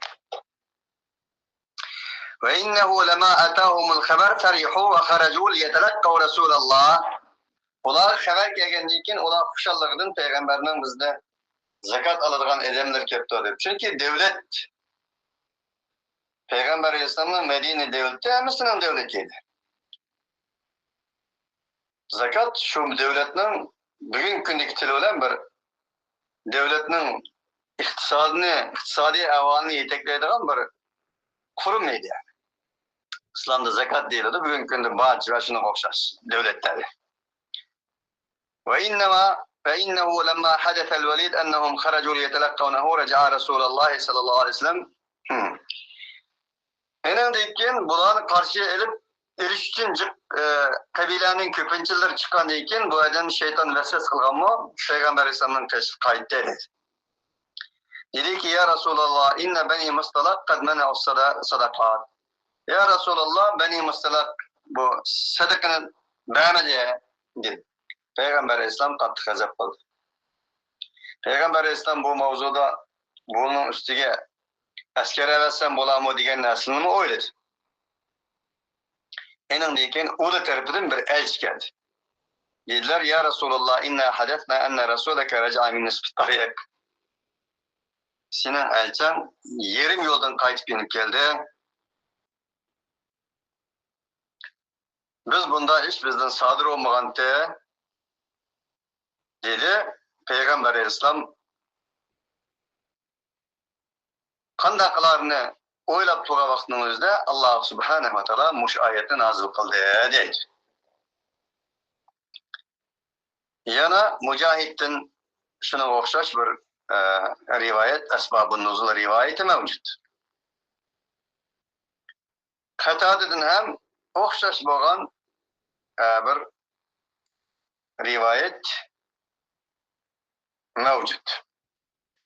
وإنه لما أتاهم الخبر فرحوا وخرجوا ليتلقوا رسول الله. ئۇلارغا خەۋەر كەلگەندىن كېيىن، ئۇلار خۇشاللىقىدىن پەيغەمبەرنىڭ بىزنى زاكات ئالىدىغان ئادەملىرى كەپتۇ دەپ. چۈنكى دۆلەت، پەيغەمبەر ئەلەيھىسسالامنىڭ مەدىنە دۆلىتى ھەممىسىنىڭ دۆلىتى ئىدى. زاكات شۇ دۆلەتنىڭ بۈگۈنكى كۈندىكى تىل بىلەن بىر دۆلەتنىڭ ئىقتىسادىنى، ئىقتىسادىي ئەھۋالىنى يېتەكلەيدىغان بىر قۇرۇم ئىدى. ئىسلامدا زاكات دېيىلىدۇ، بۈگۈنكى كۈندە باج ۋە شۇنىڭغا ئوخشاش دۆلەتلەردە. وإنما، فإنه لما حدث الوليد أنهم خرجوا ليتلقونه رجع رسول الله صلى الله عليه وسلم. ئېنىڭدىن كېيىن بۇلارنى قارشى ئېلىپ، ئېلىش ئۈچۈن جىق، ئە، قەبىلەنىڭ كۆپىنچىلىرى چىققاندىن كېيىن، بۇ ئادەم شەيتان ۋەسۋەسە قىلغانمۇ، پەيغەمبەر ئەلەيھىسسالامنىڭ قېشىغا قايتتى، دېدى. دېدىكى، يا رەسۇلاللا، إن بني مصطلق قد منعوا الصدا-، الصدقات. يا رسول الله، بەنى مۇستەلىق بۇ سەدىقىنى بەرمىدى، دېدى. پەيغەمبەر ئەلەيھىسسالام قاتتىق غەزەپ قىلدى. پەيغەمبەر ئەلەيھىسسالام بۇ ماۋزۇدا بۇنىڭ ئۈستىگە ئەسكەر ئەۋەتسەم بولامۇ دېگەن نەرسىنىمۇ ئويلىدى. ئېنىڭدىن كېيىن ئۇلى تەرىپىدىن بىر ئەلچى كەلدى. دېدىلەر، يا رەسۇلاللا، إنا حدثنا أن رسولك رجع من نصف الطريق. سېنىڭ ئەلچىڭ يېرىم يولدىن قايتىپ يېنىپ كەلدى. بىز بۇنداق ئىش بىزدىن سادىر بولمىغانتى، دېدى. پەيغەمبەر ئەلەيھىسسالام قانداق قىلارنى ئويلاپ تۇرغان ۋاقتىنىڭ ئۆزىدە، ئاللا سۇبھانەھۇ ۋە تائالا مۇشۇ ئايەتنى نازىل قىلدى، دەيدۇ. يەنە مۇجاھىدتىن شۇنىڭغا ئوخشاش بىر، ئە، رىۋايەت، ئەسبابۇن نۇزۇل رىۋايىتى مەۋجۇت. قەتادىدىن ھەم ئوخشاش بولغان، ئە، بىر رىۋايەت مەۋجۇت.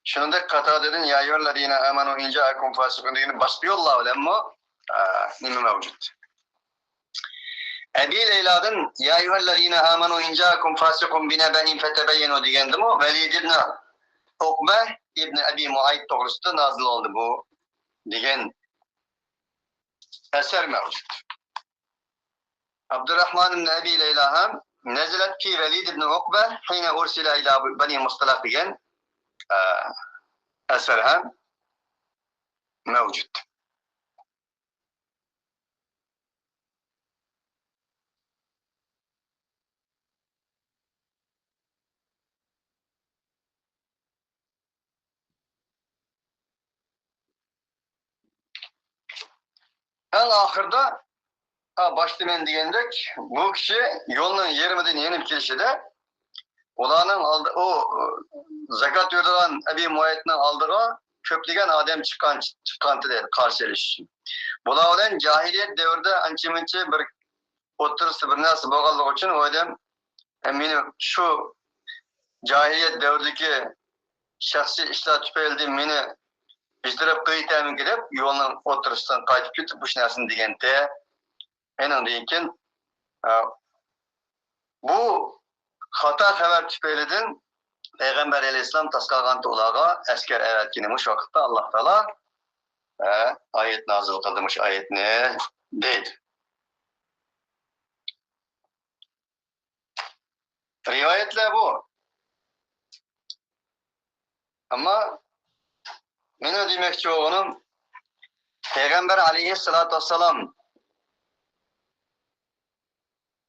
شۇنىڭدەك قەتادىدىن يا أيها الذين آمنوا إن جاءكم فاسق دېگەن باشقا يوللار بىلەنمۇ، ئە، نېمە مەۋجۇت. ئەبى لەيلادىن يا أيها الذين آمنوا إن جاءكم فاسق بنبأ فتبينوا دېگەندىمۇ ۋەلىد ئىبن ئۇقبە ئىبن ئەبى مۇئەيت توغرىسىدا نازىل بولدى بۇ دېگەن ئەسەر مەۋجۇت. ئابدۇراخمان ئىبن ئەبى لەيلا ھەم نەزىلەت فى ۋەلىد ئىبن ئۇقبە ھىينە ئۇرسىلە ئىلە بەنى مۇستەلىق دېگەن، ئە، ئەسەر ھەم مەۋجۇت. ئەڭ ئاخىرىدا، ھا، باشتا مەن دېگەندەك، بۇ كىشى يولنىڭ يېرىمىدىن يېنىپ كېلىشىدە، ئۇلارنىڭ ئالدى، ئۇ، زاكات بېرىدىغان ئەبى مۇئەيتنىڭ ئالدىغا كۆپلىگەن ئادەم چىققان، چىققانتى دەيدۇ، قارشى ئېلىش ئۈچۈن. بۇلار بىلەن جاھىلىيەت دەۋرىدە ئانچە-مۇنچە بىر ئوتتۇرىسىدا بىر نەرسە بولغانلىقى ئۈچۈن ئۇ ئادەم، ھە، مېنى شۇ جاھىلىيەت دەۋرىدىكى شەخسىي ئىشلار تۈپەيلىدىن مېنى بىتەرەپ قىلىۋېتەرمىكىن دەپ يولنىڭ ئوتتۇرىسىدىن قايتىپ كېتىپ مۇشۇ نەرسىنى دېگەنتى. ئېنىڭدىن كېيىن، ئە، بۇ خاتا خەۋەر تۈپەيلىدىن پەيغەمبەر ئەلەيھىسسالام تاس قالغانتى ئۇلارغا ئەسكەر ئەۋەتكىنى مۇشۇ ۋاقىتتا ئاللا تائالا، ئە، ئايەت نازىل قىلدى مۇشۇ ئايەتنى، دەيدۇ. رىۋايەتلەر بۇ. ئەمما مېنىڭ دېمەكچى بولغىنىم، پەيغەمبەر ئەلەيھىسسالاتۇ ۋەسسالام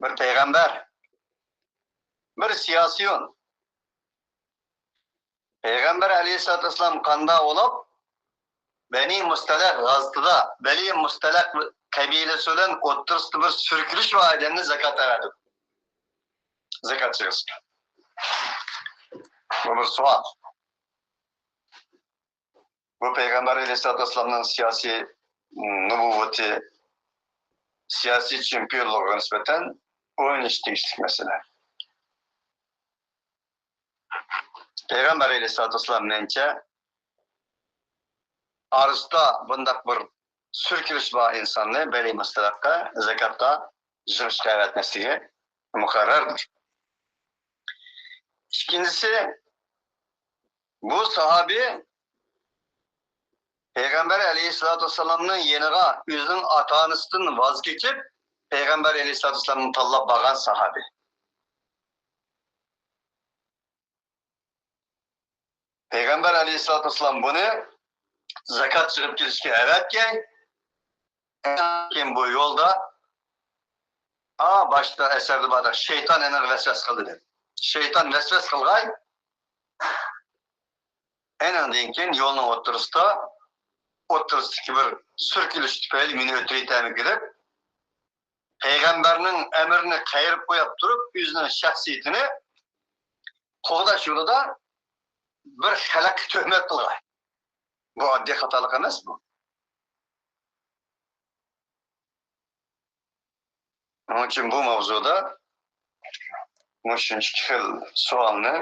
بىر پەيغەمبەر، بىر سىياسىيون. پەيغەمبەر ئەلەيھىسسالاتۇ ۋەسسالام قاندا بولۇپ، بەنى مۇستەلەق غازىتىدا، بەنى مۇستەلەق قەبىلىسى بىلەن ئوتتۇرىسىدا بىر سۈركىلىش بار ئادەمنى زاكات ئەۋەتىدۇ. زاكات يىغىسى. بۇ بىر سوئال. بۇ پەيغەمبەر ئەلەيھىسسالاتۇ ۋەسسالامنىڭ سىياسىي نۇبۇۋۋىتى، سىياسىي چېمپىيونلۇقىغا نىسبەتەن ئويلىنىشقا تېگىشلىك مەسىلە. پەيغەمبەر ئەلەيھىسسالاتۇ ۋەسسالام مېنىڭچە ئارىسىدا بۇنداق بىر سۈركىلىش بار ئىنساننى بەنى مۇستەلەققە زاكاتقا يىغىشقا ئەۋەتمەسلىكى مۇقەررەردۇر. ئىككىنچىسى، بۇ ساھابى پەيغەمبەر ئەلەيھىسسالاتۇ ۋەسسالامنىڭ يېنىغا ئۆزىنىڭ ئاتا-ئانىسىدىن ۋاز كېچىپ، پەيغەمبەر ئەلەيھىسسالاتۇ ۋەسسالامنى تاللاپ بارغان ساھابى. پەيغەمبەر ئەلەيھىسسالاتۇ ۋەسسالام بۇنى زاكات يىغىپ كېلىشكە ئەۋەتكەن. كېيىن بۇ يولدا، ئا، باشتا ئەسەردە بار، شەيتان ئېنىغا ۋەسۋەسە قىلدى دەپ. شەيتان ۋەسۋەسە قىلغاي، ئېنىڭدىن كېيىن يولنىڭ ئوتتۇرىسىدا، ئوتتۇرىسىدىكى بىر سۈركىلىش تۈپەيلى مېنى ئۆلتۈرۈۋېتەرمىكىن دەپ، پەيغەمبەرنىڭ ئەمرىنى قايرىپ قويۇپ تۇرۇپ، ئۆزىنىڭ شەخسىيىتىنى قوغداش يولىدا بىر خەلققە تۆھمەت قىلغان. بۇ ئاددىي خاتالىق ئەمەس بۇ. شۇنىڭ ئۈچۈن بۇ ماۋزۇدا مۇشۇنچە خىل سوئالنى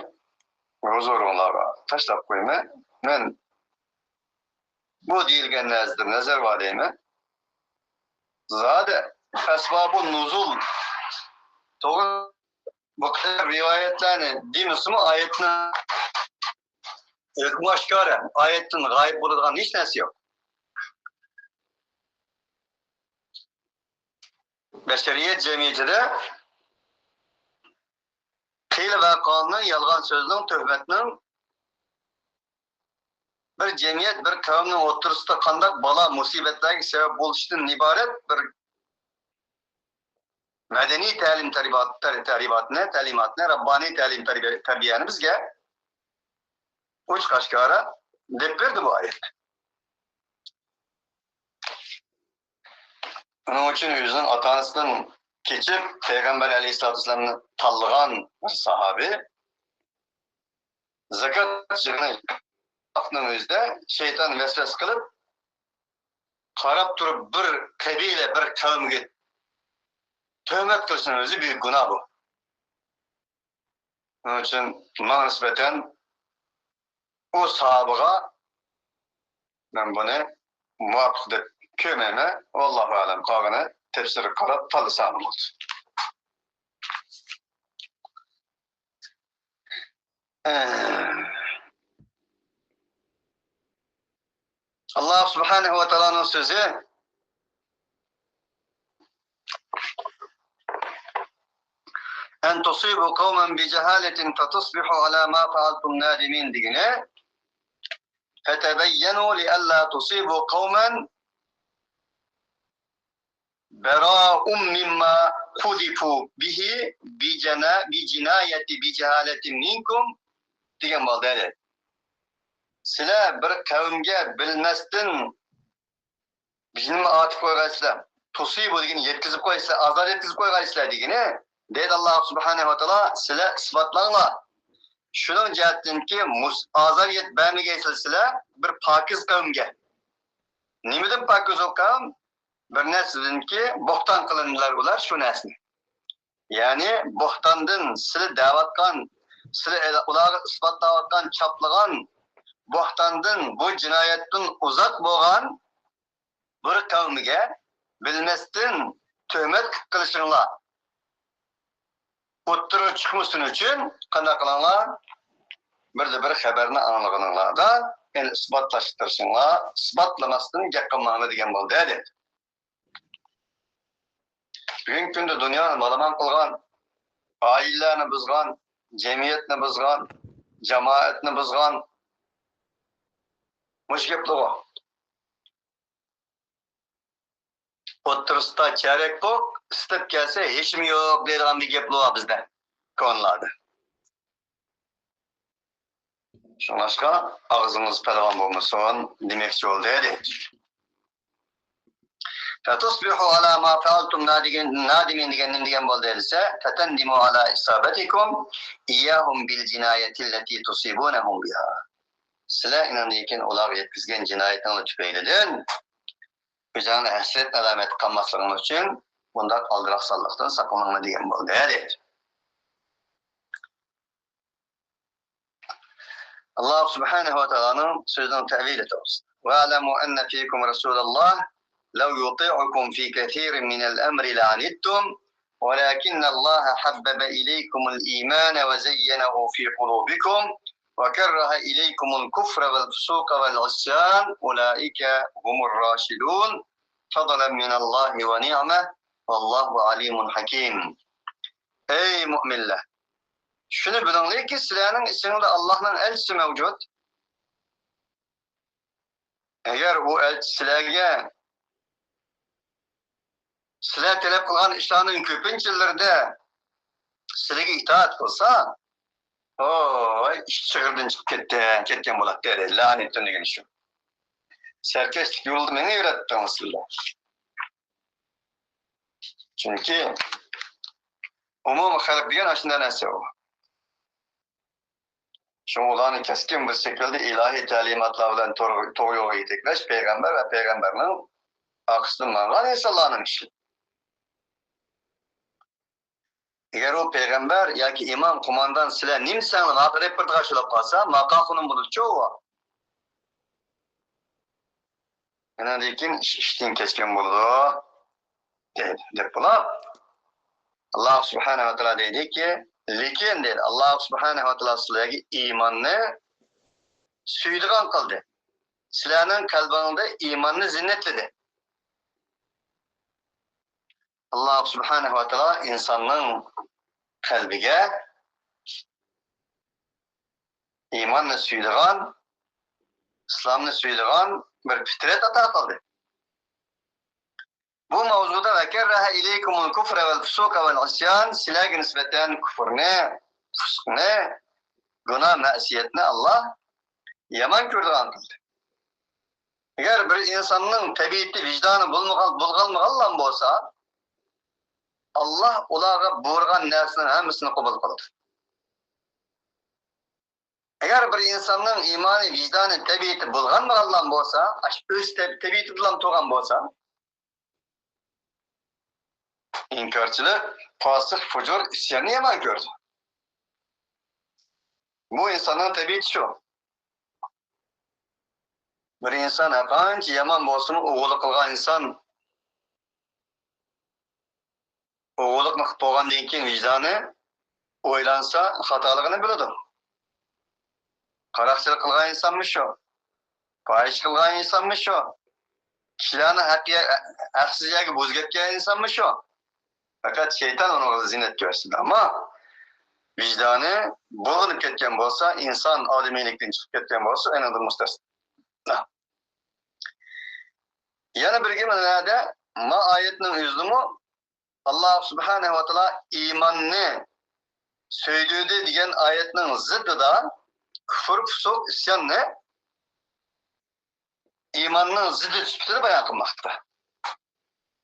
ھۇزۇرۇڭلارغا تاشلاپ قويىمەن. مەن بۇ دېيىلگەن نەرسىدىن نەزەر بار دەيمەن. زادى ئەسبابۇ نۇزۇل توغرا بۇ قەدەر رىۋايەتلەرنى دېمىسىمۇ، ئايەتنىڭ ھۆكمى ئاشكارا، ئايەتتىن غايىب بولىدىغان ھېچ نەرسە يوق. بەشەرىيەت جەمئىيىتىدە قىيىل ۋەقەنىڭ، يالغان سۆزنىڭ، تۆھمەتنىڭ بىر جەمئىيەت، بىر قەۋمنىڭ ئوتتۇرىسىدا قانداق بالا مۇسىبەتلەرگە سەۋەب بولۇشىدىن ئىبارەت بىر مەدەنىي تەلىم تەربىيات-، تەر-، تەربىياتنى، تەلىماتنى، رەببانىي تەلىم تەربىيە-، تەربىيەنى بىزگە ئوچۇق ئاشكارا دەپ بەردى بۇ ئايەت. ئۇنىڭ ئۈچۈن ئۆزىنىڭ ئاتا-ئانىسىدىن كېچىپ، پەيغەمبەر ئەلەيھىسسالاتۇ ۋەسسالامنى تاللىغان بىر ساھابى زاكات يىغىنى ۋاقتىنىڭ ئۆزىدە شەيتان ۋەسۋەسە قىلىپ، قاراپ تۇرۇپ بىر قەبىلە، بىر قەۋمگە تۆھمەت قىلىشنىڭ ئۆزى بۈيۈك گۇناھ بۇ. شۇنىڭ ئۈچۈن ماڭا نىسبەتەن ئۇ ساھابىغا مەن بۇنى مۇۋاپىق دەپ كۆرمەيمەن. ۋاللاھۇ ئەلەم، قالغىنى تەپسىرگە قاراپ تاللىساڭ بولىدۇ. ئاللا سۇبھانەھۇ ۋە تائالانىڭ سۆزى، «أن تصيبوا قوما بجهالة فتصبحوا على ما فعلتم نادمين» دېگىنى، «فتبينوا لئلا تصيبوا قوما براء مما قذفوا به بجنا-، بجناية بجهالة منكم» دېگەن بولدى. سىلەر بىر قەۋمگە بىلمەستىن بىر نېمە ئاتىپ قويغايسىلەر، تۇسىبۇ دېگىنى يەتكۈزۈپ قويىسىلەر، ئازار يەتكۈزۈپ قويغايسىلەر دېگىنى. دەيدۇ ئاللا سۇبھانەھۇ ۋە تائالا، سىلەر ئىسپاتلاڭلار. شۇنىڭ جەھەتتىنكى مۇس-، ئازار يەت-، بەرمىگەيسىلەر سىلەر بىر پاكىز قەۋمگە. نېمىدىن پاكىز ئۇ قەۋم؟ بىر نەرسىدىنكى بوھتان قىلىندىلار ئۇلار شۇ نەرسىنى. يەنى بوھتاندىن سىلى دەۋاتقان، سىلى ئۇلارغا ئىسپاتلاۋاتقان، چاپلىغان بوھتاندىن، بۇ جىنايەتتىن ئۇزاق بولغان بىر قەۋمگە بىلمەستىن تۆھمەت قىلىشىڭلار ئوتتۇرىغا چىقمىسۇن ئۈچۈن قانداق قىلىڭلار؟ بىردە بىر خەۋەرنى ئاڭلىغىنىڭلاردا، يەنى ئىسپاتلاشقا تىرىشىڭلار، ئىسپاتلىماستىن گەپ قىلماڭلار دېگەن بولدى، دەيدۇ. بۈگۈنكى كۈندە دۇنيانى مالىمان قىلغان، ئائىلىلەرنى بۇزغان، جەمئىيەتنى بۇزغان، جامائەتنى بۇزغان مۇشۇ گەپلىرىغۇ. ئوتتۇرىسىدا چەرەك پوق، ئىسسىپ كەلسە ھېچىمۇ يوق دەيدىغان بىر گەپلا بار بىزدە، كونىلاردا. شۇڭلاشقا ئاغزىڭىز پەلۋان بولمىسۇن دېمەكچى بولدى، دەيدۇ. فَتُصْبِحُوا عَلَى مَا فَعَلْتُمْ نَادِمِينَ دېگەن، نادىمىن دېگەن نېمە دېگەن بولدى دېسە، فَتَنْدَمُوا عَلَى إِصَابَتِكُمْ إِيَّاهُمْ بِالْجِنَايَةِ الَّتِي تُصِيبُونَهُمْ بِهَا. سىلەر ئېنىڭدىن كېيىن ئۇلارغا يەتكۈزگەن جىنايىتىڭلار تۈپەيلىدىن ئۆزۈڭلارنى ھەسرەت-نادامەتكە قالماسلىقىڭلار ئۈچۈن بۇنداق ئالدىراقسانلىقتىن ساقلىنىڭلار دېگەن بولدى، دەيدۇ. ئاللاھ سۇبھانەھۇ ۋە تائالانىڭ سۆزىنىڭ تەۋىلى توغرىسىدا. وَاعْلَمُوا أَنَّ فِيكُمْ رَسُولَ اللَّهِ لَوْ يُطِيعُكُمْ فِي كَثِيرٍ مِنَ الْأَمْرِ لَعَنِتُّمْ وَلَكِنَّ اللَّهَ حَبَّبَ إِلَيْكُمُ الْإِيمَانَ وَزَيَّنَهُ فِي قُلُوبِكُمْ وَكَرَّهَ إِلَيْكُمُ الْكُفْرَ وَالْفُسُوقَ وَالْعِصْيَانَ أُولَئِكَ هُمُ الرَّاشِدُونَ فَضْلًا مِنَ اللَّهِ وَنِعْمَةً وَاللَّهُ عَلِيمٌ حَكِيمٌ. ئەي مۆمىنلەر! شۇنى بىلىڭلاركى، سىلەرنىڭ ئىچىڭلاردا ئاللاھنىڭ ئەلچىسى مەۋجۇت. ئەگەر ئۇ ئەلچى سىلەرگە، سىلەر تەلەپ قىلغان ئىشلارنىڭ كۆپىنچىلىرىدە سىلەرگە ئىتائەت قىلسا، ھوي، ئىش چىغرىدىن چىقىپ كەتتى، كەتكەن بولاتتى، دەيدۇ. لەئەنەتتىن دېگىنى شۇ. سەركەشلىك يولىدا مېنى يۈرەتتىڭىز سىلەر. چۈنكى ئومۇمىي خەلق دېگەن ئاشۇنداق نەرسە ئۇ. شۇڭا ئۇلارنى كەسكىن بىر شەكىلدە ئىلاھىي تەلىماتلار بىلەن توغرا، توغرا يولغا يېتەكلەش پەيغەمبەر ۋە پەيغەمبەرنىڭ ئارقىسىدىن ماڭغان ئىنسانلارنىڭ ئىشى. ئەگەر ئۇ پەيغەمبەر ياكى ئىمام، قوماندان سىلەر نېمە دېسەڭلار ماقۇل دەپ بېرىدىغان شۇلاپ قالسا، ماقا خۇنۇم بولىدۇچۇ ئۇ. ئۇنىڭدىن كېيىن ئىش ئىشتىن كەچكەن بولىدۇ، دەيدۇ. دەپ بولۇپ، ئاللاھ سۇبھانەھۇ ۋە تائالا دەيدۇكى، لېكىن دەيدۇ، ئاللاھ سۇبھانەھۇ ۋە تائالا سىلەرگە ئىماننى سۆيىدىغان قىلدى. سىلەرنىڭ قەلبىڭدە ئىماننى زىننەتلىدى. ئاللاھ سۇبھانەھۇ ۋە تائالا ئىنساننىڭ قەلبىگە ئىماننى سۆيىدىغان، ئىسلامنى سۆيىدىغان بىر پىترەت ئاتا قىلدى. بۇ ماۋزۇدا «ۋە كەررەھە ئىلەيكۇمۇل كۇفرە ۋەل فۇسۇقە ۋەل ئىسيان»، سىلەرگە نىسبەتەن كۇفرنى، پۇسۇقنى، گۇناھ، مەسىيەتنى ئاللاھ يامان كۆرىدىغان قىلدى. ئەگەر بىر ئىنساننىڭ تەبىئىتى، ۋىجدانى بولمىغان، بولغانلىغان بولسا، ئاللاھ ئۇلارغا بۇيرۇغان نەرسىنىڭ ھەممىسىنى قوبۇل قىلىدۇ. ئەگەر بىر ئىنساننىڭ ئىمانى، ۋىجدانى، تەبىئىتى بۇلغانمىغانلام بولسا، ئاشۇ ئۆز تەب-، تەبىئىتى بىلەن تۇرغان بولسا، ئىنكارچىلىق، پاسىق، فۇجۇر، ئىسياننى يامان كۆرىدۇ. بۇ ئىنساننىڭ تەبىئىتى شۇ. بىر ئىنسان ھەرقانچە يامان بولسىمۇ، ئوغرىلىق قىلغان ئىنسان ئوغرىلىقنى قىلىپ بولغاندىن كېيىن ۋىجدانى ئويلانسا، خاتالىقىنى بىلىدۇ. قاراقچىلىق قىلغان ئىنسانمۇ شۇ، پاھىشە قىلغان ئىنسانمۇ شۇ، كىشىلەرنى ھەق يە-، ھەقسىز يەرگە بۇز كەتكەن ئىنسانمۇ شۇ. پەقەت شەيتان ئۇنىڭغا زىننەت كۆرسىتىدۇ. ئەمما ۋىجدانى بۇلغىنىپ كەتكەن بولسا، ئىنسان ئادىمىيلىكتىن چىقىپ كەتكەن بولسا، ئېنىڭدىن مۇستەسنا. يەنە بىر گېپى نەدە؟ ما ئايەتنىڭ ئۆزىدىمۇ ئاللاھ سۇبھانەھۇ ۋە تائالا ئىماننى سۆيدۈردى دېگەن ئايەتنىڭ زىددىدا كۇفر، پۇسۇق، ئىسياننى ئىماننىڭ زىددى سۈپىتىدە بايان قىلماقتا.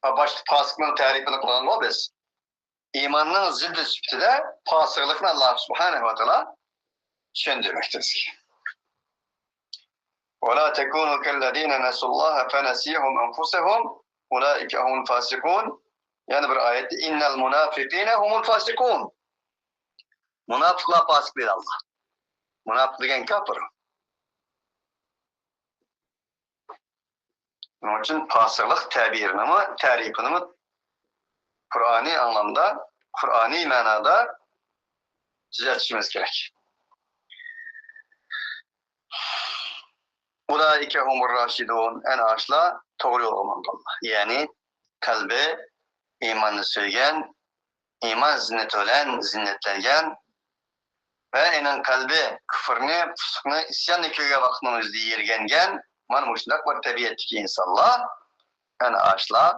ھا، باشتا پاسىقنىڭ تەرىپىنى قىلغانغۇ بىز. ئىماننىڭ زىددى سۈپىتىدە پاسىقلىقنى ئاللاھ سۇبھانەھۇ ۋە تائالا چۈشەندۈرمەكتە بىزگە. وَلَا تَكُونُوا كَالَّذِينَ نَسُوا اللَّهَ فَنَسِيَهُمْ أَنْفُسَهُمْ أُولَٰئِكَ هُمُ الْفَاسِقُونَ. يەنە بىر ئايەتتە، إِنَّ الْمُنَافِقِينَ هُمُ الْفَاسِقُونَ. مۇناپىقلار پاسىق دېدى ئاللاھ. مۇناپىق دېگەن كاپىر. شۇنىڭ ئۈچۈن پاسىقلىق تەبىرىنىمۇ، تەرىپىنىمۇ قۇرئانىي ئاڭلامدا، قۇرئانىي مەنادا تۈزىتىشىمىز كېرەك. ئۇلائىكە ھۇمۇر راشىدۇن، ئەنە ئاشۇلار توغرا يولغا ماڭغانلار. يەنى قەلبى ئىماننى سۆيگەن، ئىمان زىننىتى بىلەن زىننەتلەنگەن ۋە ئېنىڭ قەلبى كۇفرنى، پۇسۇقنى، ئىسياننى كۆرگەن ۋاقىتنىڭ ئۆزىدە يىرگەنگەن، مانا مۇشۇنداق بىر تەبىئەتتىكى ئىنسانلار، ئەنە ئاشۇلار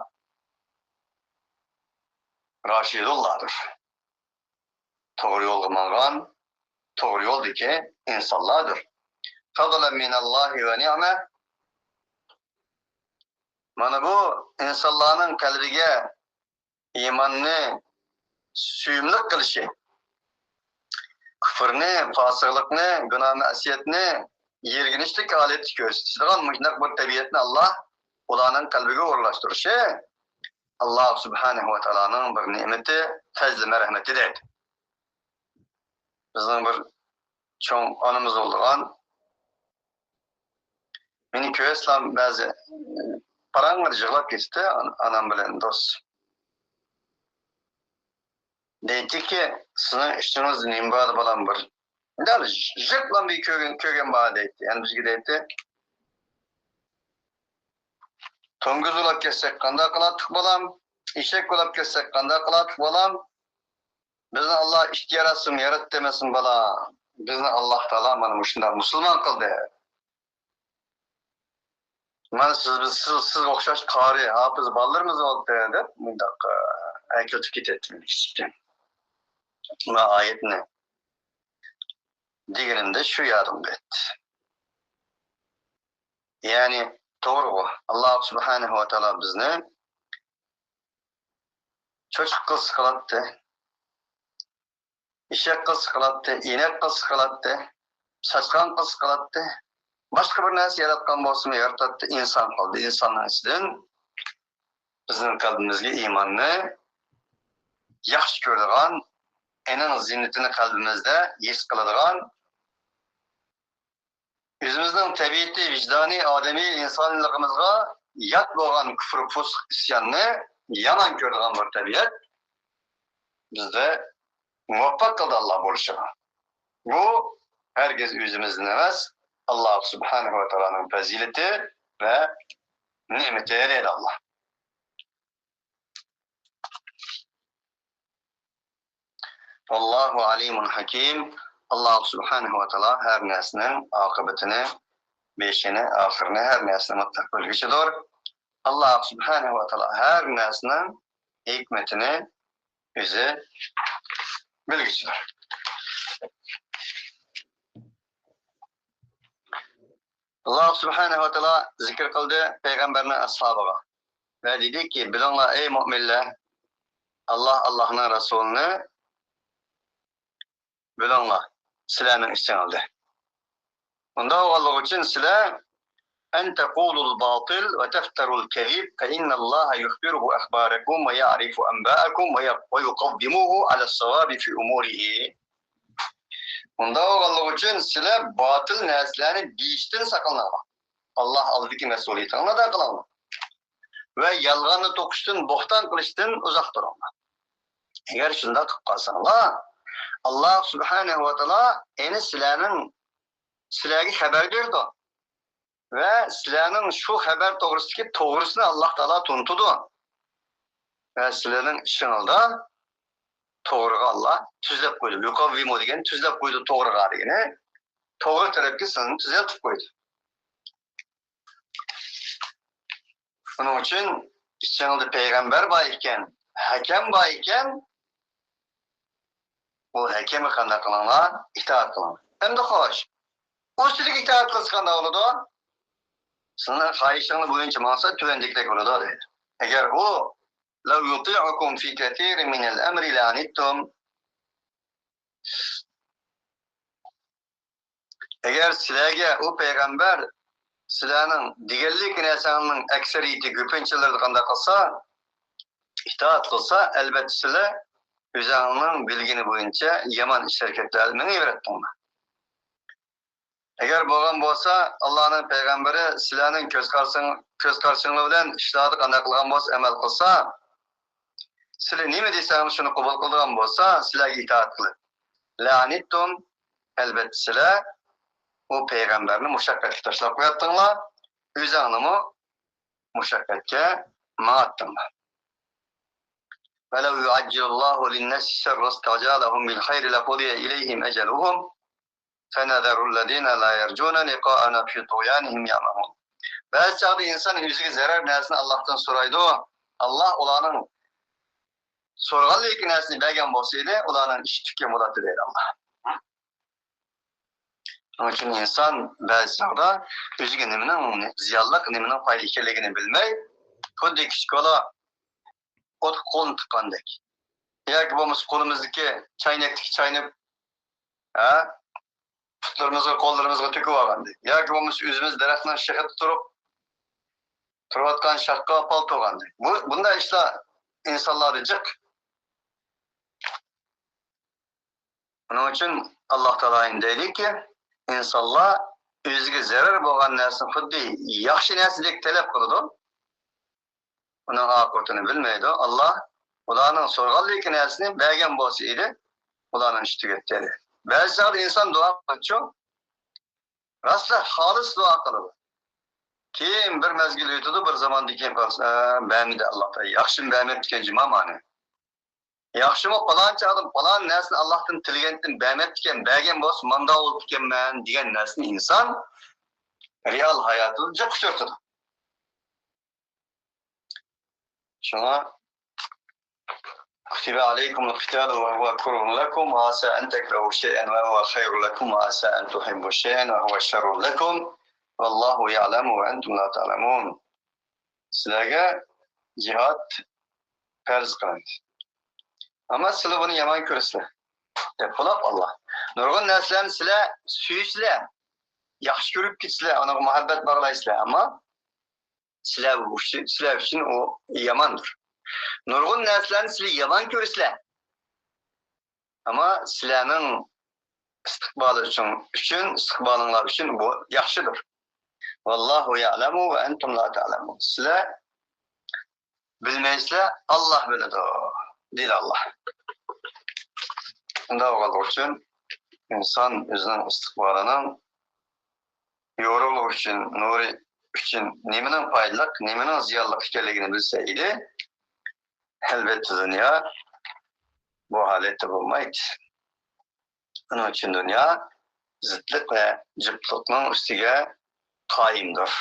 راشىدۇللاردۇر. توغرا يولغا ماڭغان، توغرا يولدىكى ئىنسانلاردۇر. فضلا من الله ونعمة. مانا بۇ ئىنسانلارنىڭ قەلبىگە ئىماننى سۆيۈملۈك قىلىشى، كۇفرنى، پاسىقلىقنى، گۇناھ-مەسىيەتنى يىرگىنچلىك ھالەتتە كۆرسىتىدىغان مۇشۇنداق بىر تەبىئەتنى ئاللا ئۇلارنىڭ قەلبىگە ئورۇنلاشتۇرۇشى ئاللا سۇبھانەھۇ ۋە تائالانىڭ بىر نېمىتى، پەزلى، مەرھەمىتى دەيدۇ. بىزنىڭ بىر چوڭ ئانىمىز بولىدىغان، مېنى كۆرسىلا بەزى پاراڭ يىغلاپ كېتىتتى، ئانام بىلەن دوست. دەيتتىكى، سىزنىڭ ئىچىڭىزدە نېمە بار، بالام، بىر دەل جىقلا بىر كۆرگەن، كۆرگەن بار دەيتتى. يەنە بىزگە دەيتتى، توڭگۇز بولاپ كەتسەك قانداق قىلاتتۇق، بالام؟ ئېشەك بولاپ كەتسەك قانداق قىلاتتۇق، بالام؟ بىزنى ئاللا ئىت ياراتسىمۇ ياراتتى دېمەسمۇ، بالا. بىزنى ئاللا تائالا مانا مۇشۇنداق مۇسۇلمان قىلدى. مانا سىز، بىز، سىز، سىزگە ئوخشاش قارىي، ھاپىز بالىلىرىمىز بولدى دەپ مۇنداق، ئە، ئەكېلىپ كېتەتتى مېنى كىچىكتىن. مانا ئايەتنى دېگىنىمدە شۇ يادىمغا كەتتى. يەنى توغرىغۇ، ئاللا سۇبھانەھۇ ۋە تائالا بىزنى چوچۇق قىلسا قىلاتتى، ئېشەك قىلسا قىلاتتى، ئىنەك قىلسا قىلاتتى، چاشقان قىلسا قىلاتتى، باشقا بىر نەرسە ياراتقان بولسىمۇ يارىتاتتى، ئىنسان قىلدى. ئىنساننىڭ ئىچىدىن بىزنىڭ قەلبىمىزگە ئىماننى ياخشى كۆرىدىغان، ئېنىڭ زىننىتىنى قەلبىمىزدە ھېس قىلىدىغان، ئۆزىمىزنىڭ تەبىئىتى، ۋىجدانىي، ئادەمىي ئىنسانلىقىمىزغا يات بولغان كۇفر، پۇسۇق، ئىسياننى يامان كۆرىدىغان بىر تەبىئەت بىزدە مۇۋەپپەق قىلدى ئاللا بولۇشىغا. بۇ ھەرگىز ئۆزىمىزدىن ئەمەس، ئاللا سۇبھانەھۇ ۋە تائالانىڭ پەزىلىتى ۋە نېمىتى دەيدۇ ئاللا. ۋاللاھۇ ئەلىمۇن ھەكىم. ئاللا سۇبھانەھۇ ۋە تائالا ھەر نەرسىنىڭ ئاقىۋىتىنى، بېشىنى، ئاخىرىنى، ھەر نەرسىنى مۇتلەق بىلگۈچىدۇر. ئاللا سۇبھانەھۇ ۋە تائالا ھەر نەرسىنىڭ ھېكمىتىنى ئۆزى بىلگۈچىدۇر. ئاللا سۇبھانەھۇ ۋە تائالا زىكىر قىلدى پەيغەمبەرنىڭ ئەسھابىغا ۋە دېدىكى، بىلىڭلار، ئەي مۆمىنلەر، ئاللا، ئاللانىڭ رەسۇلىنى بىلىڭلار، سىلەرنىڭ ئىچىڭلاردا. مۇنداق بولغانلىقى ئۈچۈن سىلەر، أن تقولوا الباطل وتفتروا الكذب فإن الله يخبر أخباركم ويعرف أنباءكم ويقومكم على الصواب في أموره. مۇنداق بولغانلىقى ئۈچۈن سىلەر باتىل نەرسىلەرنى دېيىشتىن ساقلىنىڭلار. ئاللا ئالدىدىكى مەسئۇلىيىتىڭلارنى ئادا قىلىڭلار. ۋە يالغاننى توقۇشتىن، بوھتان قىلىشتىن ئۇزاق تۇرۇڭلار. ئەگەر شۇنداق قىلىپ قالساڭلار، ئاللا سۇبھانەھۇ ۋە تائالا ئەنە سىلەرنىڭ، سىلەرگە خەۋەر بېرىدۇ. ۋە سىلەرنىڭ شۇ خەۋەر توغرىسىدىكى توغرىسىنى ئاللا تائالا تونۇتىدۇ. ۋە سىلەرنىڭ ئىشىڭلاردا توغرىغا ئاللا تۈزلەپ قويىدۇ. يۇقەۋۋىمۇ دېگەن تۈزلەپ قويىدۇ توغرىغا دېگىنى. توغرا تەرەپكە سىلەرنى تۈزەلتىپ قويىدۇ. شۇنىڭ ئۈچۈن ئىچىڭلاردا پەيغەمبەر بار ئىكەن، ھەكەم بار ئىكەن، ئۇ ھەكەمگە قانداق قىلىڭلار؟ ئىتائەت قىلىڭلار. ئەمدى خوش، ئۇ سىلىگە ئىتائەت قىلسا قانداق بولىدۇ؟ سىلىنىڭ خاھىشىڭلار بويىچە ماڭسا تۆۋەندىكىدەك بولىدۇ دەيدۇ. ئەگەر ئۇ لو يۇتىئۇكۇم فى كەسىرىن مىنەل ئەمرى لەئەنىتتۇم. ئەگەر سىلەرگە ئۇ پەيغەمبەر سىلەرنىڭ دېگەنلىك نەرسەڭنىڭ ئەكسەرىيىتى، كۆپىنچىلىرىدە قانداق قىلسا، ئىتائەت قىلسا، ئەلۋەتتە سىلەر ئۆزەڭنىڭ بىلگىنى بويىچە يامان ئىش-ھەرىكەتلەردە مېڭىۋېرەتتىڭلار. ئەگەر بولغان بولسا، ئاللانىڭ پەيغەمبىرى سىلەرنىڭ كۆز قارىشىڭ-، كۆز قارىشىڭلار بىلەن ئىشلاردا قانداق قىلغان بولسا، ئەمەل قىلسا، سىلى نېمە دېسەڭلار شۇنى قوبۇل قىلىدىغان بولسا، سىلەرگە ئىتائەت قىلىپ، لەئەنىتتۇم، ئەلۋەتتە سىلەر ئۇ پەيغەمبەرنى مۇشەققەتكە تاشلاپ قوياتتىڭلار، ئۆزەڭلىمۇ مۇشەققەتكە ماڭاتتىڭلار. ولو يعجل الله للناس الشر استعجالهم بالخير لقضي إليهم أجلهم فنذر الذين لا يرجون لقاءنا في طغيانهم يعمهون. بەزى چاغدا ئىنسان ئۆزىگە زەرەر نەرسىنى ئاللاھتىن سورايدۇ. ئاللاھ ئۇلارنىڭ سورىغانلىكى نەرسىنى بەرگەن بولسا ئىدى، ئۇلارنىڭ ئىشى تۈگىگەن بولاتتى دەيدۇ ئاللا. شۇنىڭ ئۈچۈن ئىنسان بەزى چاغدا ئۆزىگە نېمىنىڭ زىيانلىق، نېمىنىڭ پايدا ئىكەنلىكىنى بىلمەي، خۇددى كىچىك بالا ئوتقا قولىنى تىققاندەك. ياكى بولمىسا قولىمىزدىكى چاينەكتىكى چاينى، ھە، پۇتلىرىمىزغا، قوللىرىمىزغا تۆكۈۋالغاندەك. ياكى بولمىسا ئۆزىمىز دەرەخنىڭ شېخىدا تۇرۇپ، تۇرۇۋاتقان شاخقا پالتىغاندەك. بۇ، بۇنداق ئىشلار ئىنسانلاردا جىق. ئۇنىڭ ئۈچۈن ئاللا تائالا دەيدۇكى، ئىنسانلار ئۆزىگە زەرەر بولغان نەرسىنى خۇددى ياخشى نەرسىدەك تەلەپ قىلىدۇ. ئۇنىڭ ئاقىۋىتىنى بىلمەيدۇ. ئاللا ئۇلارنىڭ سورىغانلىكى نەرسىنى بەرگەن بولسا ئىدى، ئۇلارنىڭ ئىشى تۈگەتتى. بەزى چاغدا ئىنسان دۇئا قىلىدۇ، راستلا خالىس دۇئا قىلىدۇ. كېيىن بىر مەزگىل ئۆتىدۇ، بىر زاماندىن كېيىن قارىسا، ئە، بەرمىدى ئاللا تائالا. ياخشىمۇ بەرمەپتىكەن جۇما مانا. ياخشىمۇ پالانچى ئادەم پالان نەرسىنى ئاللاھتىن تىلىگەنتىن بەرمەپتىكەن، بەرگەن بولسا ماندا بولىدىكەنمەن دېگەن نەرسىنى ئىنسان رېئال ھاياتىدا جىق ئۇچرىتىدۇ. شۇڭا كتب عليكم القتال وهو كره لكم وعسى أن تكرهوا شيئا وهو خير لكم وعسى أن تحبوا شيئا وهو شر لكم والله يعلم وأنتم لا تعلمون. سىلەرگە جىھاد پەرز قىلىندى. ئەمما سىلەر بۇنى يامان كۆرىسىلەر، دەپ بولاپ ئاللا. نۇرغۇن نەرسىلەرنى سىلەر سۆيىسىلەر، ياخشى كۆرۈپ كېتىسىلەر، ئۇنىڭغا مۇھەببەت باغلايسىلەر. ئەمما سىلەر ئۈچۈن، سىلەر ئۈچۈن ئۇ ياماندۇر. نۇرغۇن نەرسىلەرنى سىلەر يامان كۆرىسىلەر. ئەمما سىلەرنىڭ ئىستىقبالى ئۈچۈن، ئۈچۈن، ئىستىقبالىڭلار ئۈچۈن بۇ ياخشىدۇر. والله يعلم وأنتم لا تعلمون. سىلەر بىلمەيسىلەر، ئاللا بىلىدۇ، دېدى ئاللا. شۇنداق بولغانلىقى ئۈچۈن ئىنسان ئۆزىنىڭ ئىستىقبالىنىڭ يورۇقلۇقى ئۈچۈن، نۇرى ئۈچۈن نېمىنىڭ پايدىلىق، نېمىنىڭ زىيانلىق ئىكەنلىكىنى بىلسە ئىدى، ئەلۋەتتە دۇنيا بۇ ھالەتتە بولمايتتى. ئۇنىڭ ئۈچۈن دۇنيا زىتلىق ۋە جۈپلۇقنىڭ ئۈستىگە قايىمدۇر.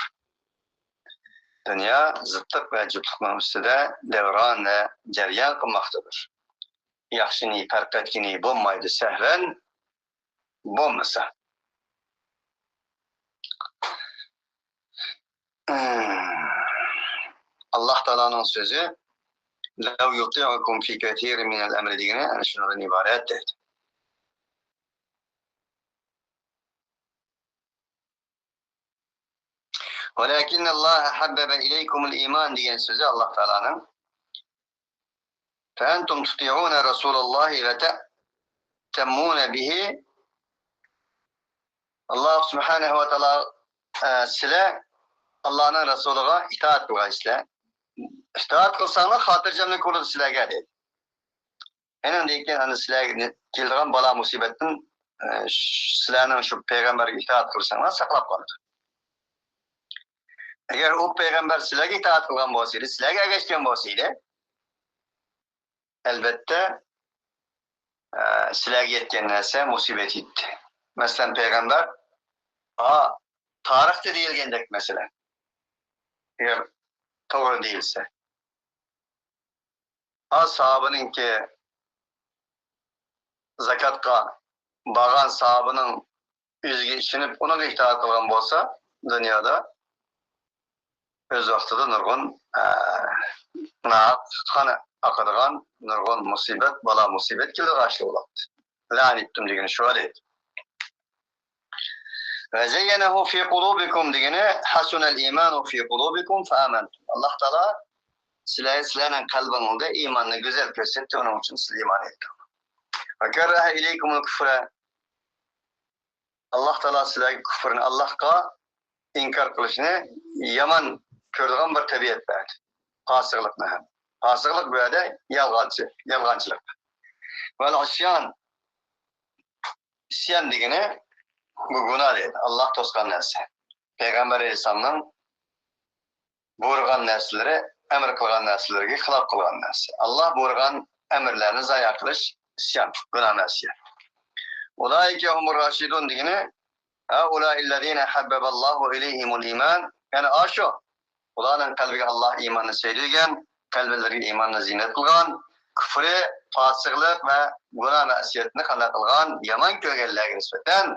دۇنيا زىتلىق ۋە جۈپلۇقنىڭ ئۈستىدە دەۋران ۋە جەريان قىلماقتىدۇر. ياخشىنى پەرق ئەتكىنى بولمايدۇ سەھۋەن بولمىسا. ئاللا تائالانىڭ سۆزى، لو يطيعكم في كثير من الأمر دېگىنى ئەنە شۇنىڭدىن ئىبارەت دەيدۇ. ولكن الله حبب إليكم الإيمان دېگەن سۆزى ئاللا تائالانىڭ، فأنتم تطيعون رسول الله وتأتمون به. ئاللا سۇبھانەھۇ ۋە تائالا، ئە، سىلەر ئاللانىڭ رەسۇلىغا ئىتائەت قىلغايسىلەر. ئىتائەت قىلساڭلار خاتىرجەملىك بولىدۇ سىلەرگە دەيدۇ. ئېنىڭدىن كېيىن ئەنە سىلەرگە كېلىدىغان بالا مۇسىبەتتىن، ئە، ش-، سىلەرنىڭ شۇ پەيغەمبەرگە ئىتائەت قىلىشىڭلار ساقلاپ قالىدۇ. ئەگەر ئۇ پەيغەمبەر سىلەرگە ئىتائەت قىلغان بولسا ئىدى، سىلەرگە ئەگەشكەن بولسا ئىدى، ئەلۋەتتە، ئە، سىلەرگە يەتكەن نەرسە مۇسىبەت يەتتى. مەسىلەن، پەيغەمبەر، ئا، تارىختا دېيىلگەندەك، مەسىلەن، ئەگەر توغرا دېيىلسە، ئا، ساھابىنىڭكى زاكاتقا بارغان ساھابىنىڭ ئۆزىگە ئىشىنىپ، ئۇنىڭغا ئىتائەت قىلغان بولسا، دۇنيادا ئۆز ۋاقتىدا نۇرغۇن، ئە، ناھەق قان ئاقىدىغان نۇرغۇن مۇسىبەت، بالا مۇسىبەت كېلىدىغان ئىشلار بولاتتى. لەئەنىتتۇم دېگىنى شۇ ئىدى. وزينه في قلوبكم دېگىنى حسن الإيمان في قلوبكم فآمنتم. ئاللا تائالا سىلەر، سىلەرنىڭ قەلبىڭلاردا ئىماننى گۈزەل كۆرسەتتى، ئۇنىڭ ئۈچۈن سىلەر ئىمان ئېيتتىڭلار. وكره إليكم الكفر. ئاللا تائالا سىلەرگە كۇفرنى، ئاللاغا ئىنكار قىلىشنى يامان كۆرىدىغان بىر تەبىئەت بەردى. پاسىقلىقنى ھەم. پاسىقلىق بۇ يەردە يالغانچى، يالغانچىلىق. والعصيان، ئىسيان دېگىنى بۇ گۇناھ دەيدۇ. ئاللا توسقان نەرسە. پەيغەمبەر ئەلەيھىسسالامنىڭ بۇيرۇغان نەرسىلىرى، ئەمر قىلغان نەرسىلىرىگە خىلاپ قىلغان نەرسە. ئاللا بۇيرۇغان ئەمرلەرنى زايە قىلىش، ئىسيان، گۇناھ مەسىيەت. أولئك هم الراشدون دېگىنى، هؤلاء الذين حبب الله إليهم الإيمان، يەنى ئاشۇ، ئۇلارنىڭ قەلبىگە ئاللا ئىماننى سۆيدۈرگەن، قەلبلىرىگە ئىماننى زىننەت قىلغان، كۇفرى، پاسىقلىق ۋە گۇناھ مەسىيەتنى قانداق قىلغان يامان كۆرگەنلەرگە نىسبەتەن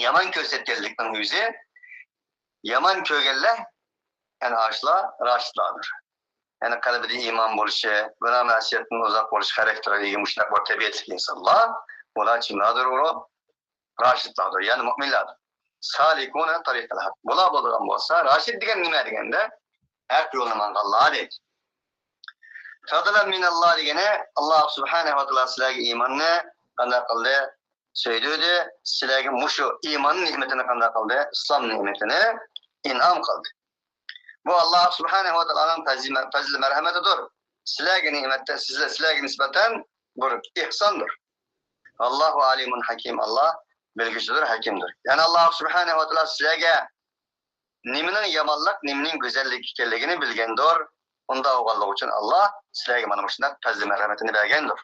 يامان كۆرسەتكەنلىكنىڭ ئۆزى، يامان كۆرگەنلەر، يەنى ئاشۇلار راشىدلاردۇر. يەنى قەلبىدە ئىمان بولۇشى، گۇناھ مەسىيەتتىن ئۇزاق بولۇش خاراكتېرىگە ئىگە مۇشۇنداق بىر تەبىئەتلىك ئىنسانلار، ئۇلار چىملاردۇر ئۇ راشىدلاردۇر، يەنى مۇئمىنلاردۇر. سالىكۇنە تەرىقەل ھەق. بۇلار بولىدىغان بولسا، راشىد دېگەن نېمە دېگەندە، ھەق يولنى ماڭغانلار دەيدۇ. فەزلەن مىنەللا دېگىنى، ئاللا سۇبھانەھۇ ۋە تائالا سىلەرگە ئىماننى قانداق قىلدى؟ سۆيدۈردى. سىلەرگە مۇشۇ ئىمان نېمىتىنى قانداق قىلدى؟ ئىسلام نېمىتىنى ئىنئام قىلدى. بۇ ئاللا سۇبھانەھۇ ۋە تائالانىڭ پەزلى، پەزلى مەرھەمىتىدۇر. سىلەرگە نېمەتتە، سىزلەر، سىلەرگە نىسبەتەن بىر ئېھساندۇر. ئاللاھۇ ئالىمۇن ھەكىم، ئاللا بىلگۈچىدۇر، ھەكىمدۇر. يەنى ئاللا سۇبھانەھۇ ۋە تائالا سىلەرگە نېمىنىڭ يامانلىق، نېمىنىڭ گۈزەللىك ئىكەنلىكىنى بىلگەندۇر. ئۇنداق بولغانلىقى ئۈچۈن ئاللا سىلەرگە مانا مۇشۇنداق پەزلى مەرھەمىتىنى بەرگەندۇر.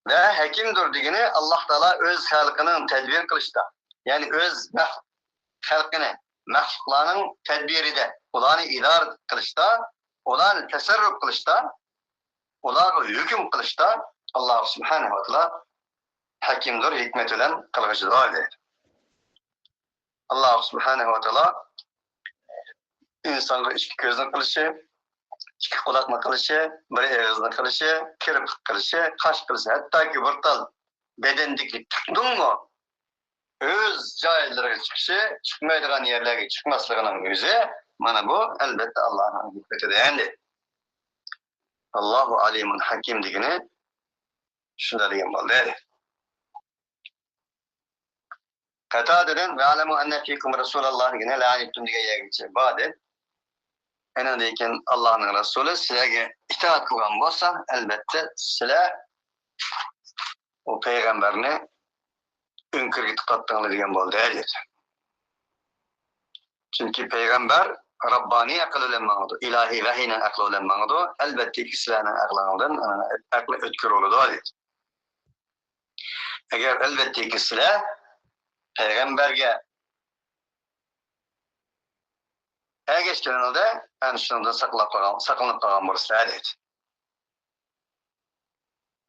ۋە ھەكىمدۇر دېگىنى ئاللا تائالا ئۆز خەلقىنىڭ تەدبىر قىلىشتا، يەنى ئۆز مەخ-، خەلقىنى، مەخلۇقلارنىڭ تەدبىرىدە، ئۇلارنى ئىدارە قىلىشتا، ئۇلارنى تەسەررۇپ قىلىشتا، ئۇلارغا ھۆكۈم قىلىشتا ئاللا سۇبھانەھۇ ۋە تائالا ھەكىمدۇر، ھېكمەت بىلەن قىلغۇچىدۇر دەيدۇ. ئاللا سۇبھانەھۇ ۋە تائالا ئىنسانغا ئىككى كۆزنى قىلىشى، ئىككى قۇلاقنى قىلىشى، بىر ئېغىزنى قىلىشى، كىرپىك قىلىشى، قاش قىلىشى، ھەتتاكى بىر تال بەدەندىكى تۈكنىڭمۇ ئۆز جايلىرىغا چىقىشى، چىقمايدىغان يەرلەرگە چىقماسلىقىنىڭ ئۆزى، مانا بۇ، ئەلۋەتتە، ئاللانىڭ ھېكمىتىدە ئەمدى. ئاللاھۇ ئالىمۇن ھەكىم دېگىنى شۇنداق دېگەن بولدى. قەتادىدىن «ۋەئلەمۇ ئەننە فىكۇم رەسۇلاللا» دېگىنى «لەئەنىتتۇم» دېگەن يەرگىچە باردى. ئېنىڭدىن كېيىن ئاللانىڭ رەسۇلى سىلەرگە ئىتائەت قىلغان بولسا، ئەلۋەتتە سىلەر ئۇ پەيغەمبەرنى ئۆڭكۈرگە تىقاتتىڭلار دېگەن بولدى، دېدى. چۈنكى پەيغەمبەر رەببانىي ئەقىل بىلەن ماڭىدۇ، ئىلاھىي ۋەھىينىڭ ئەقلى بىلەن ماڭىدۇ، ئەلۋەتتىكى سىلەرنىڭ ئەقلىڭلاردىن، ئەقلى ئۆتكۈر بولىدۇ، دېدى. ئەگەر ئەلۋەتتىكى سىلەر پەيغەمبەرگە ئەگەشكىنىڭلاردا ئەنە شۇنىڭدىن ساقلاپ قالغان، ساقلىنىپ قالغان بولىسىلەر، دېدى.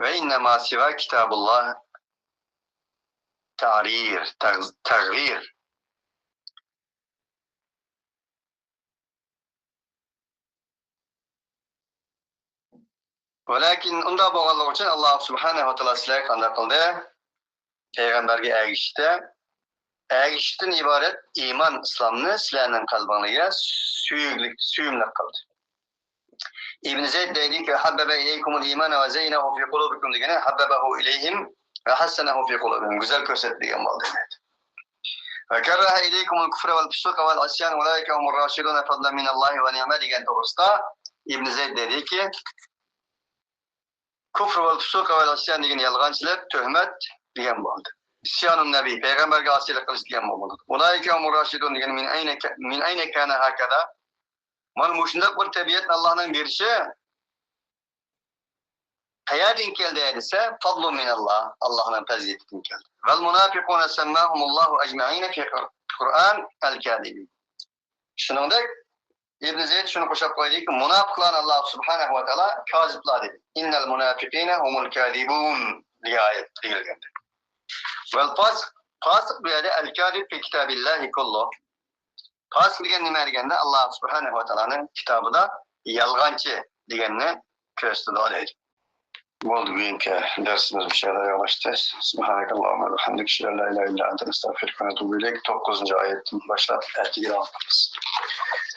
ۋە ئىننەما سىۋا كىتابۇللا تەغيىر، تەغ-، تەغيىر. ۋەلەكىن ئۇنداق بولغانلىقى ئۈچۈن ئاللا سۇبھانەھۇ ۋە تائالا سىلەرگە قانداق قىلدى؟ پەيغەمبەرگە ئەگىشىشتە، ئەگىشىشتىن ئىبارەت ئىمان، ئىسلامنى سىلەرنىڭ قەلبىڭلارغا سۆيۈملۈك، سۆيۈملۈك قىلدى. ئىبن زەيد دەيدىكى، «ھەببەبە ئىلەيكۇمۇل ئىمانە ۋە زەييەنەھۇ فى قۇلۇبىكۇم» دېگىنى، «ھەببەبەھۇ ئىلەيھىم ۋە ھەسسەنەھۇ فى قۇلۇبىھىم»، گۈزەل كۆرسەتتى دېگەن بولدى. «ۋە كەررەھە ئىلەيكۇمۇل كۇفرە ۋەل فۇسۇقە ۋەل ئىسيان ئۇلائىكە ھۇمۇر راشىدۇنە فەزلەن مىنەللاھى ۋە نىئمە» دېگەن توغرىسىدا ئىبن زەيد دەيدىكى، «كۇفر ۋەل فۇسۇق ۋەل ئىسيان» دېگەن يالغانچىلىق، تۆھمەت دېگەن بولدى. ئىسيانۇن نەبىي، پەيغەمبەرگە ئاسىيلىق قىلىش دېگەن بولدى. ئۇلائىكە ھۇمۇر راشىدۇن دېگەن، مىن ئەينە كە-، مىن ئەينە كانە ھاكەزا؟ مانا مۇشۇنداق بىر تەبىئەتنى ئاللانىڭ بېرىشى قەيەردىن كەلدى دېسە، فەزلۇن مىنەللا، ئاللانىڭ پەزىلىتىدىن كەلدى. ۋەل مۇناپىقۇنە سەمماھۇمۇللاھۇ ئەجمەئىنە فى قۇرئان ئەل كازىبىن. شۇنىڭدەك ئىبن زەيد شۇنى قوشاپ قويدىكى، مۇناپىقلارنى ئاللا سۇبھانەھۇ ۋە تائالا كازىبلار دېدى. ئىننەل مۇناپىقىنە ھۇمۇل كازىبۇن دېگەن ئايەت دېيىلگەندە. ۋەل پاسىق، پاسىق بۇ يەردە ئەل كازىب فى كىتابىللاھى كۇللۇ. پاسىق دېگەن نېمە دېگەندە، ئاللا سۇبھانەھۇ ۋە تائالانىڭ كىتابىدا يالغانچى دېگەننى كۆرسىتىدۇ دەيدۇ. بولدى، بۈگۈنكى دەرسىمىز مۇشۇ يەردە ئاياغلاشتى. سۇبھانەكاللاھۇممە ۋە بىھەمدىك، ئەشھەدۇ ئەن لا ئىلاھە ئىللا ئەنتە، نەستەغفىرۇكە ۋە نەتۇبۇ ئىلەيك. توققۇزىنچى ئايەتتىن باشلاپ ئەتىگە داۋام قىلىمىز.